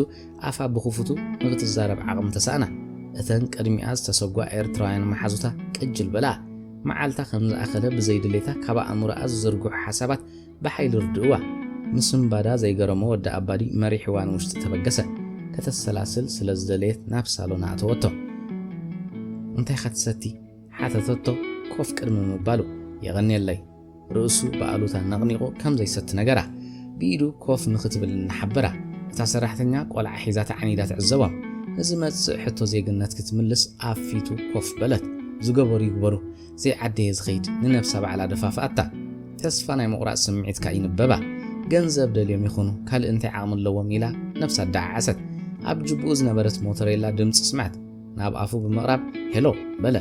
ኣፋ ብኽፉቱ ንክትዛረብ ዓቕሚ ተሳእና። እተን ቅድሚኣ ዝተሰጓ ኤርትራውያን መሓዙታ ቅጅል በላ። መዓልታ ከም ዝኣኸለ ብዘይድሌታ ካብ ኣእምሮኣ ዝዝርግሑ ሓሳባት ብሓይሊ ርድእዋ። ንስንባዳ ዘይገረሞ ወዲ ኣባዲ መሪሕዋ ንውሽጢ ተበገሰ። ከተሰላስል ስለ ዝደለየት ናብ ሳሎን ኣእተወቶ። እንታይ ኢኻ ትሰቲ? ሓተተቶ ኮፍ ቅድሚ ምባሉ። የቐንየለይ። ርእሱ ብኣሉታ ነቕኒቑ ከም ዘይሰቲ ነገራ። ብኢዱ ኮፍ ንኽትብል እናሓበራ። እታ ሰራሕተኛ ቆልዓ ሒዛ ተዓኒዳ ትዕዘቦም። ንዝመጽእ ሕቶ ዜግነት ክትምልስ ኣብ ፊቱ ኮፍ በለት። ዝገበሩ ይግበሩ፣ ዘይዓደየ ዝኸይድ፣ ንነብሳ ባዕላ ደፋፍኣታ። ተስፋ ናይ ምቑራጽ ስምዒት ከኣ ይንበባ። ገንዘብ ደልዮም ይኹኑ፣ ካልእ እንታይ ዓቕሚ ኣለዎም ኢላ ነብሳ ኣደዓዓሰት። ኣብ ጅቡኡ ዝነበረት ሞተሬላ ድምጺ ስምዐት። ናብ ኣፉ ብምቕራብ፣ ሄሎ፣ በለ።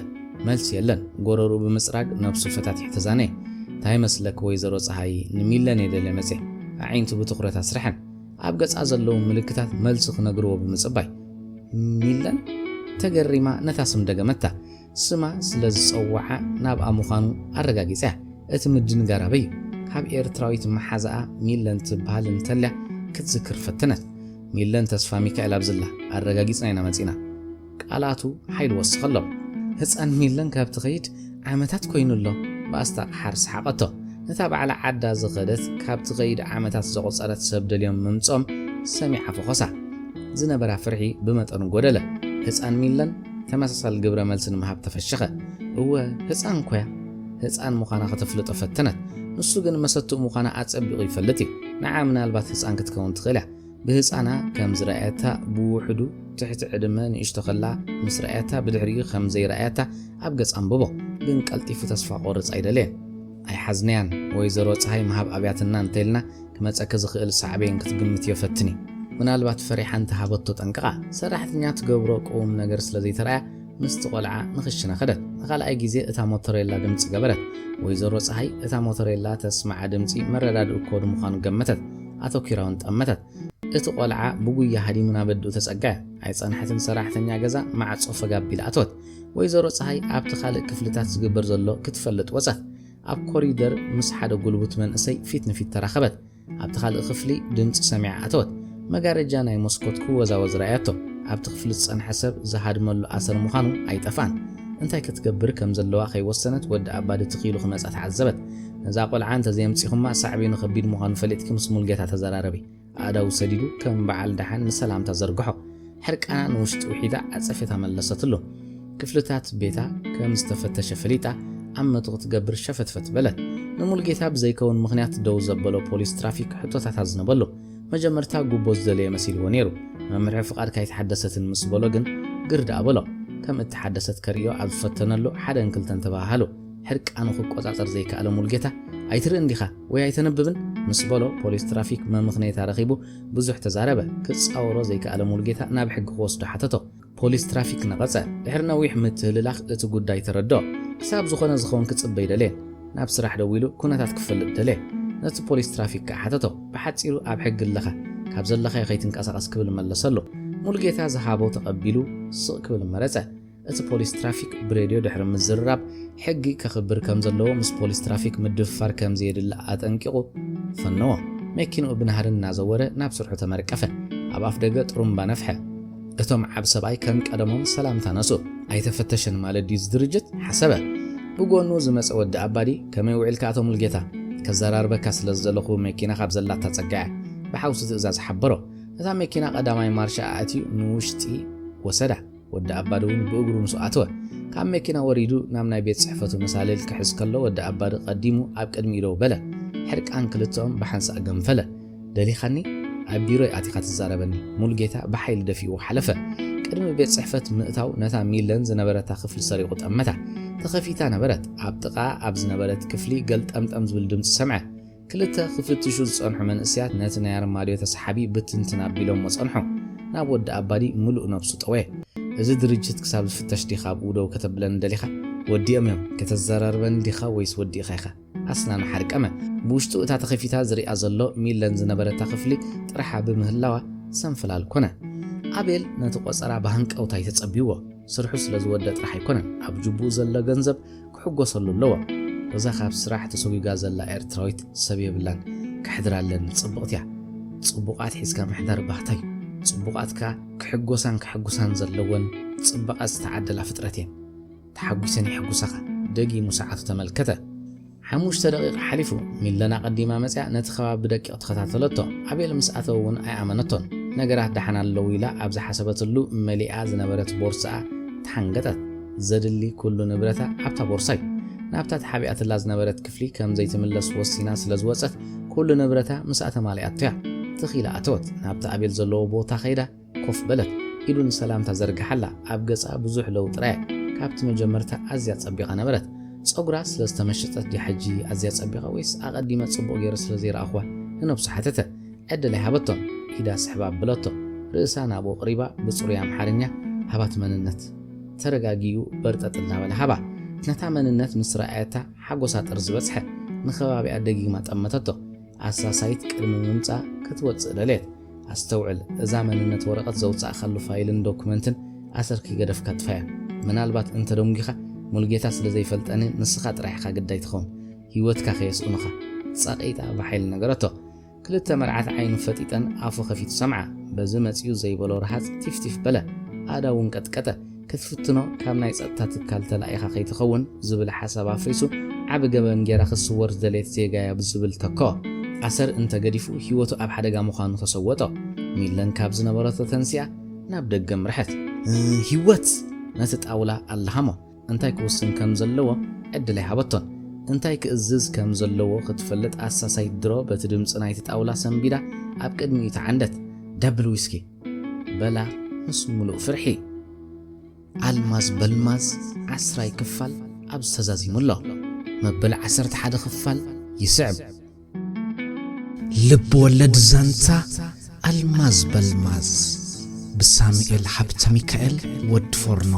መልሲ የለን። ጎረርኡ ብምጽራግ ነብሱ ፈታቲሑ ተዛነየ። እንታይ መስለኪ ወይዘሮ ጸሃይ፣ ንሚለን እየ ደልየ መጽየ። ኣዒንቱ ብትኹረት ኣስርሐን። ኣብ ገጻ ዘለዉ ምልክታት መልሲ ክነግርዎ ብምጽባይ። ሚለን? ተገሪማ ነታ ስም ደገመታ። ስማ ስለ ዝጸውዓ ናብኣ ምዃኑ ኣረጋጊጻ። እቲ ምድንጋር ኣበይ እዩ? ካብ ኤርትራዊት መሓዛኣ ሚለን ትበሃል እንተልያ ክትዝክር ፈተነት። ሚለን ተስፋ ሚካኤል ኣብዝላ ኣረጋጊጽና ኢና መጺና። ቃላቱ ሓይሊ ወሰኸሎም። ህጻን ሚለን ካብ ትኸይድ ዓመታት ኮይኑ ኣሎ። ብኣስታቕሓር ሰሓቐቶ። ነታ ባዕላ ዓዳ ዝኸደት ካብ ትኸይድ ዓመታት ዘቑጸረት ሰብ ደልዮም ምምጾም ሰሚዓ ፈኾሳ። ዝነበራ ፍርሒ ብመጠኑ ጎደለ። ህጻን ሚለን ተመሳሳሊ ግብረ መልሲ ንምሃብ ተፈሸኸ። እወ፣ ህጻን እኮ እያ። ህጻን ምዃና ከተፍልጦ ፈተነት። ንሱ ግን መሰትኡ ምዃና ኣጸቢቑ ይፈልጥ እዩ። ንዓ ምናልባት ህጻን ክትከውን ትኽእል እያ። ብህጻና ከም ዝረኣየታ ብውሕዱ ትሕቲ ዕድመ ንእሽቶ ከላ ምስ ረኣየታ ብድሕሪኡ ከም ዘይረኣየታ ኣብ ገጻ ኣንብቦ። ግን ቀልጢፉ ተስፋ ቆርጽ ኣይደለየን። ኣይሓዝንያን፣ ወይዘሮ ጸሃይ ምሃብ ኣብያትና እንተኢልና ክመጸኪ ዝኽእል ሳዕቤን ክትግምትዮ ፈትኒ። ምናልባት ፈሪሓ እንተሃበቶ ጠንቀቓ። ሰራሕተኛ ትገብሮ ቅውም ነገር ስለ ዘይተረኣያ ምስቲ ቆልዓ ንኽሽነ ኸደት። ንኻልኣይ ግዜ እታ ሞቶሬላ ድምጺ ገበረት። ወይዘሮ ጸሃይ እታ ሞቶሬላ ተስምዓ ድምጺ መረዳድኢ ኮድ ምዃኑ ገመተት። ኣተኲራ እውን ጠመተት። እቲ ቆልዓ ብጉያ ሃዲሙ ናብ ኣዲኡ ተጸግዐ። ኣይጸንሐትን ሰራሕተኛ ገዛ ማዕጾ ፈግ ኣቢላ ኣተወት። ወይዘሮ ጸሃይ ኣብቲ ካልእ ክፍልታት ዝግበር ዘሎ ክትፈልጥ ወጸት። ኣብ ኮሪደር ምስ ሓደ ጉልቡት መንእሰይ ፊት ንፊት ተራኸበት። ኣብቲ ካልእ ክፍሊ ድምጺ ሰሚዓ ኣተወት። መጋረጃ ናይ መስኮት ክወዛወዝ ረኣያቶ። ኣብቲ ክፍሊ ዝጸንሐ ሰብ ዝሃድመሉ ኣሰር ምዃኑ ኣይጠፍኣን። እንታይ ክትገብር ከም ዘለዋ ከይወሰነት ወዲ ኣባዲ ትኽ ኢሉ ክመጻ ተዓዘበት። ነዛ ቆልዓ እንተዘየምጺኹማ ሳዕቤኑ ከቢድ ምዃኑ ፈሊጥኪ ምስ ሙልጌታ ተዘራረቢ። ኣእዳዉ ሰዲዱ ከም በዓል ደሓን ንሰላምታ ዘርግሖ። ሕርቃና ንውሽጢ ውሒዳ ዓጸፌታ መለሰትሉ። ክፍልታት ቤታ ከም ዝተፈተሸ ፈሊጣ ዓመቱ ክትገብር ሸፈትፈት በለት። ንሙልጌታ ብዘይከውን ምኽንያት ደው ዘበሎ ፖሊስ ትራፊክ ሕቶታት ኣዝነበሉ። መጀመርታ ጉቦ ዝደለየ መሲልዎ ነይሩ። መምርሒ ፍቓድ ካይተሓደሰትን ምስ በሎ ግን ግርድ ኣበሎ። ከም እተሓደሰት ከርእዮ ኣብ ዝፈተነሉ ሓደን ክልተን ተበሃሃሉ። ሕርቃኑ ክቆጻጸር ዘይከኣለ ሙልጌታ፣ "ኣይትርእን ዲኻ ወይ ኣይተንብብን?" ምስ በሎ ፖሊስ ትራፊክ መምኽነይታ ረኺቡ ብዙሕ ተዛረበ። ክጻወሮ ዘይከኣለ ሙልጌታ ናብ ሕጊ ክወስዶ ሓተቶ። ፖሊስ ትራፊክ ነቐጸ። ድሕሪ ነዊሕ ምትህልላኽ እቲ ጉዳይ ተረድኦ። ክሳብ ዝኾነ ዝኸውን ክጽበ ኣይደለየን። ናብ ስራሕ ደዊሉ ኩነታት ክፈልጥ ደለየ። ነቲ ፖሊስ ትራፊክ ከኣ ሓተቶ። ብሓጺሩ ኣብ ሕጊ ኣለኻ፣ ካብ ዘለኻዮ ከይትንቀሳቐስ ክብል መለሰሉ። ሙልጌታ ዝሃቦ ተቐቢሉ ስቕ ክብል መረጸ። እቲ ፖሊስ ትራፊክ ብሬድዮ ድሕሪ ምዝርራብ ሕጊ ከኽብር ከም ዘለዎ ምስ ፖሊስ ትራፊክ ምድፍፋር ከም ዘየድሊ ኣጠንቂቑ ፈነዎ። መኪንኡ ብናህሪ እናዘወረ ናብ ስርሑ ተመርቀፈ። ኣብ ኣፍ ደገ ጥሩምባ ነፍሐ። እቶም ዓብ ሰብኣይ ከም ቀደሞም ሰላምታ ነሱ። "ኣይተፈተሸን ማለት ድዩ እዚ ድርጅት?" ሓሰበ። ብጎኑ ዝመጸ ወዲ ኣባዲ፣ "ከመይ ውዒልካ ኣቶ ሙልጌታ?" "ከዘራርበካ ስለ ዝደለኹ መኪና ካብ ዘላታ ጸግዐ" ብሓውሲ ትእዛዝ ሓበሮ። እታ መኪና ቀዳማይ ማርሻ ኣእትዩ ንውሽጢ ወሰዳ። ወዲ ኣባዲ እውን ብእግሩ ምስኡ ኣተወ። ካብ መኪና ወሪዱ ናብ ናይ ቤት ጽሕፈቱ መሳልል ክሕዝ ከሎ ወዲ ኣባዲ ቀዲሙ ኣብ ቅድሚኡ ደው በለ። ሕርቃን ክልተኦም ብሓንሳእ ገንፈለ። "ደሊኻኒ? ኣብ ቢሮይ ኣቲኻ ትዛረበኒ?" ሙልጌታ ብሓይሊ ደፊእዎ ሓለፈ። ቅድሚ ቤት ጽሕፈት ምእታው ነታ ሚለን ዝነበረታ ክፍሊ ሰሪቑ ጠመታ። ተኸፊታ ነበረት። ኣብ ጥቓ ኣብ ዝነበረት ክፍሊ ገልጠምጠም ዝብል ድምጺ ሰምዐ። ክልተ ክፍትሹ ዝጸንሑ መንእሰያት ነቲ ናይ ኣርማድዮ ተሰሓቢ ብትንትን ኣቢሎሞ ጸንሑ። ናብ ወዲ ኣባዲ ምሉእ ነብሱ ጠወየ። "እዚ ድርጅት ክሳብ ዝፍተሽ ዲኻ ኣብኡ ደው ከተብለኒ ደሊኻ? ወዲኦም እዮም። ከተዘራርበኒ ዲኻ ወይስ ወዲእኻ ኢኻ?" ኣስናኑ ሓርቀመ። ብውሽጡ እታ ተኸፊታ ዝሪኣ ዘሎ ሚለን ዝነበረታ ክፍሊ ጥርሓ ብምህላዋ ሰንፈላል ኮነ። ኣቤል ነቲ ቆጸራ ብሃንቀውታ እዩ ተጸቢዎ። ስርሑ ስለ ዝወደ ጥራሕ ኣይኮነን፣ ኣብ ጅቡኡ ዘሎ ገንዘብ ክሕጎሰሉ ኣለዎ። እዛ ካብ ስራሕ ተሰጒጋ ዘላ ኤርትራዊት ሰብ የብላን። ከሕድራ ኣለኒ። ጽብቕቲ እያ። ጽቡቓት ሒዝካ ምሕዳር ባህታ እዩ። ጽቡቓትካ ክሕጎሳን ከሐጉሳን ዘለወን ጽባቐ ዝተዓደላ ፍጥረት እየን። ተሓጒሰን የሐጉሳኻ። ደጊሙ ሰዓቱ ተመልከተ። ሓሙሽተ ደቂቕ ሓሊፉ። ሚለን ኣቐዲማ መጽያ ነቲ ከባቢ ብደቂቕ ተኸታተለቶ። ኣቤል ምስ ኣተወ እውን ኣይኣመነቶን። ነገራት ደሓን ኣለዉ ኢላ ኣብ ዝሓሰበትሉ መሊኣ ዝነበረት ቦርስኣ ተሓንገጠት። ዘድሊ ኩሉ ንብረታ ኣብታ ቦርሳ እዩ። ናብታ ተሓቢኣትላ ዝነበረት ክፍሊ ከም ዘይትምለስ ወሲና ስለ ዝወጸት፣ ኩሉ ንብረታ ምስኣ ተማሊኣቶ እያ። ትኽ ኢላ ኣተወት። ናብቲ ኣቤል ዘለዎ ቦታ ከይዳ ኮፍ በለት። ኢዱ ንሰላምታ ዘርግሓላ። ኣብ ገጻ ብዙሕ ለውጢ ረኣየ። ካብቲ መጀመርታ ኣዝያ ጸቢቓ ነበረት። ጸጉራ ስለ ዝተመሸጠት ድያ ሕጂ ኣዝያ ጸቢቓ ወይስ ኣቐዲመ ጽቡቕ ገይረ ስለ ዘይረኣኹዋ? ንነብሱ ሓተተ። ዕድል ኣይሃበቶን። ኢዳ ስሕብ ኣበለቶ። ርእሳ ናብኡ ኣቕሪባ ብጽሩይ ኣምሓርኛ፣ "ሃባት መንነት። ተረጋጊኡ በርጠጥ" እናበለ ሃባ። ነታ መንነት ምስ ረኣየታ ሓጎሳ ጥርዚ በጽሐ። ንከባቢኣ ደጊማ ጠመተቶ። ኣሳሳይት ቅድሚ ምምጻእ ክትወጽእ ደልየት። "ኣስተውዕል፣ እዛ መንነት ወረቐት ዘውጻእካሉ ፋይልን ዶኩመንትን ኣሰርኪ ገደፍካ ጥፋያ። ምናልባት እንተ ደንጒኻ፣ ሙሉጌታ ስለ ዘይፈልጠኒ ንስኻ ጥራይ ኢኻ ግዳይ ትኸውን። ህይወትካ ከየስእኑኻ። ጸቒጣ ብሓይሊ ነገረቶ። ክልተ መርዓት ዓይኑ ፈጢጠን ኣፉ ከፊቱ ሰምዓ። በዚ መጺኡ ዘይበሎ ረሃጽ ቲፍቲፍ በለ። ኣእዳዉ እንቀጥቀጠ። ክትፍትኖ ካብ ናይ ጸጥታ ትካል ተላኢኻ ከይትኸውን ዝብል ሓሳብ ኣፍሪሱ ዓቢ ገበን ጌራ ክትስወር ዝደለየት ዜጋ'ያ ብዝብል ተኮ። ኣሰር እንተገዲፉ ህይወቱ ኣብ ሓደጋ ምዃኑ ተሰወጦ። ሚለን ካብ ዝነበረቶ ተንሲኣ ናብ ደገ ኣምርሐት። እ፣ ህይወት ነቲ ጣውላ ኣለሃሞ። እንታይ ክውስን ከም ዘለዎ ዕድል ኣይሃበቶን። እንታይ ክእዝዝ ከም ዘለዎ ክትፈልጥ ኣሳሳይት ድሮ በቲ ድምጺ ናይቲ ጣውላ ሰንቢዳ ኣብ ቅድሚኡ ተዓንደት። ደብል ዊስኪ በላ ምስ ምሉእ ፍርሒ። ኣልማዝ በልማዝ ዓስራይ ክፋል ኣብዚ ተዛዚሙ ኣሎ። መበል ዓሰርተ ሓደ ክፋል ይስዕብ። ልብ ወለድ ዛንታ ኣልማዝ በልማዝ ብሳሙኤል ሃብተ ሚካኤል ወዲ ፎርኖ።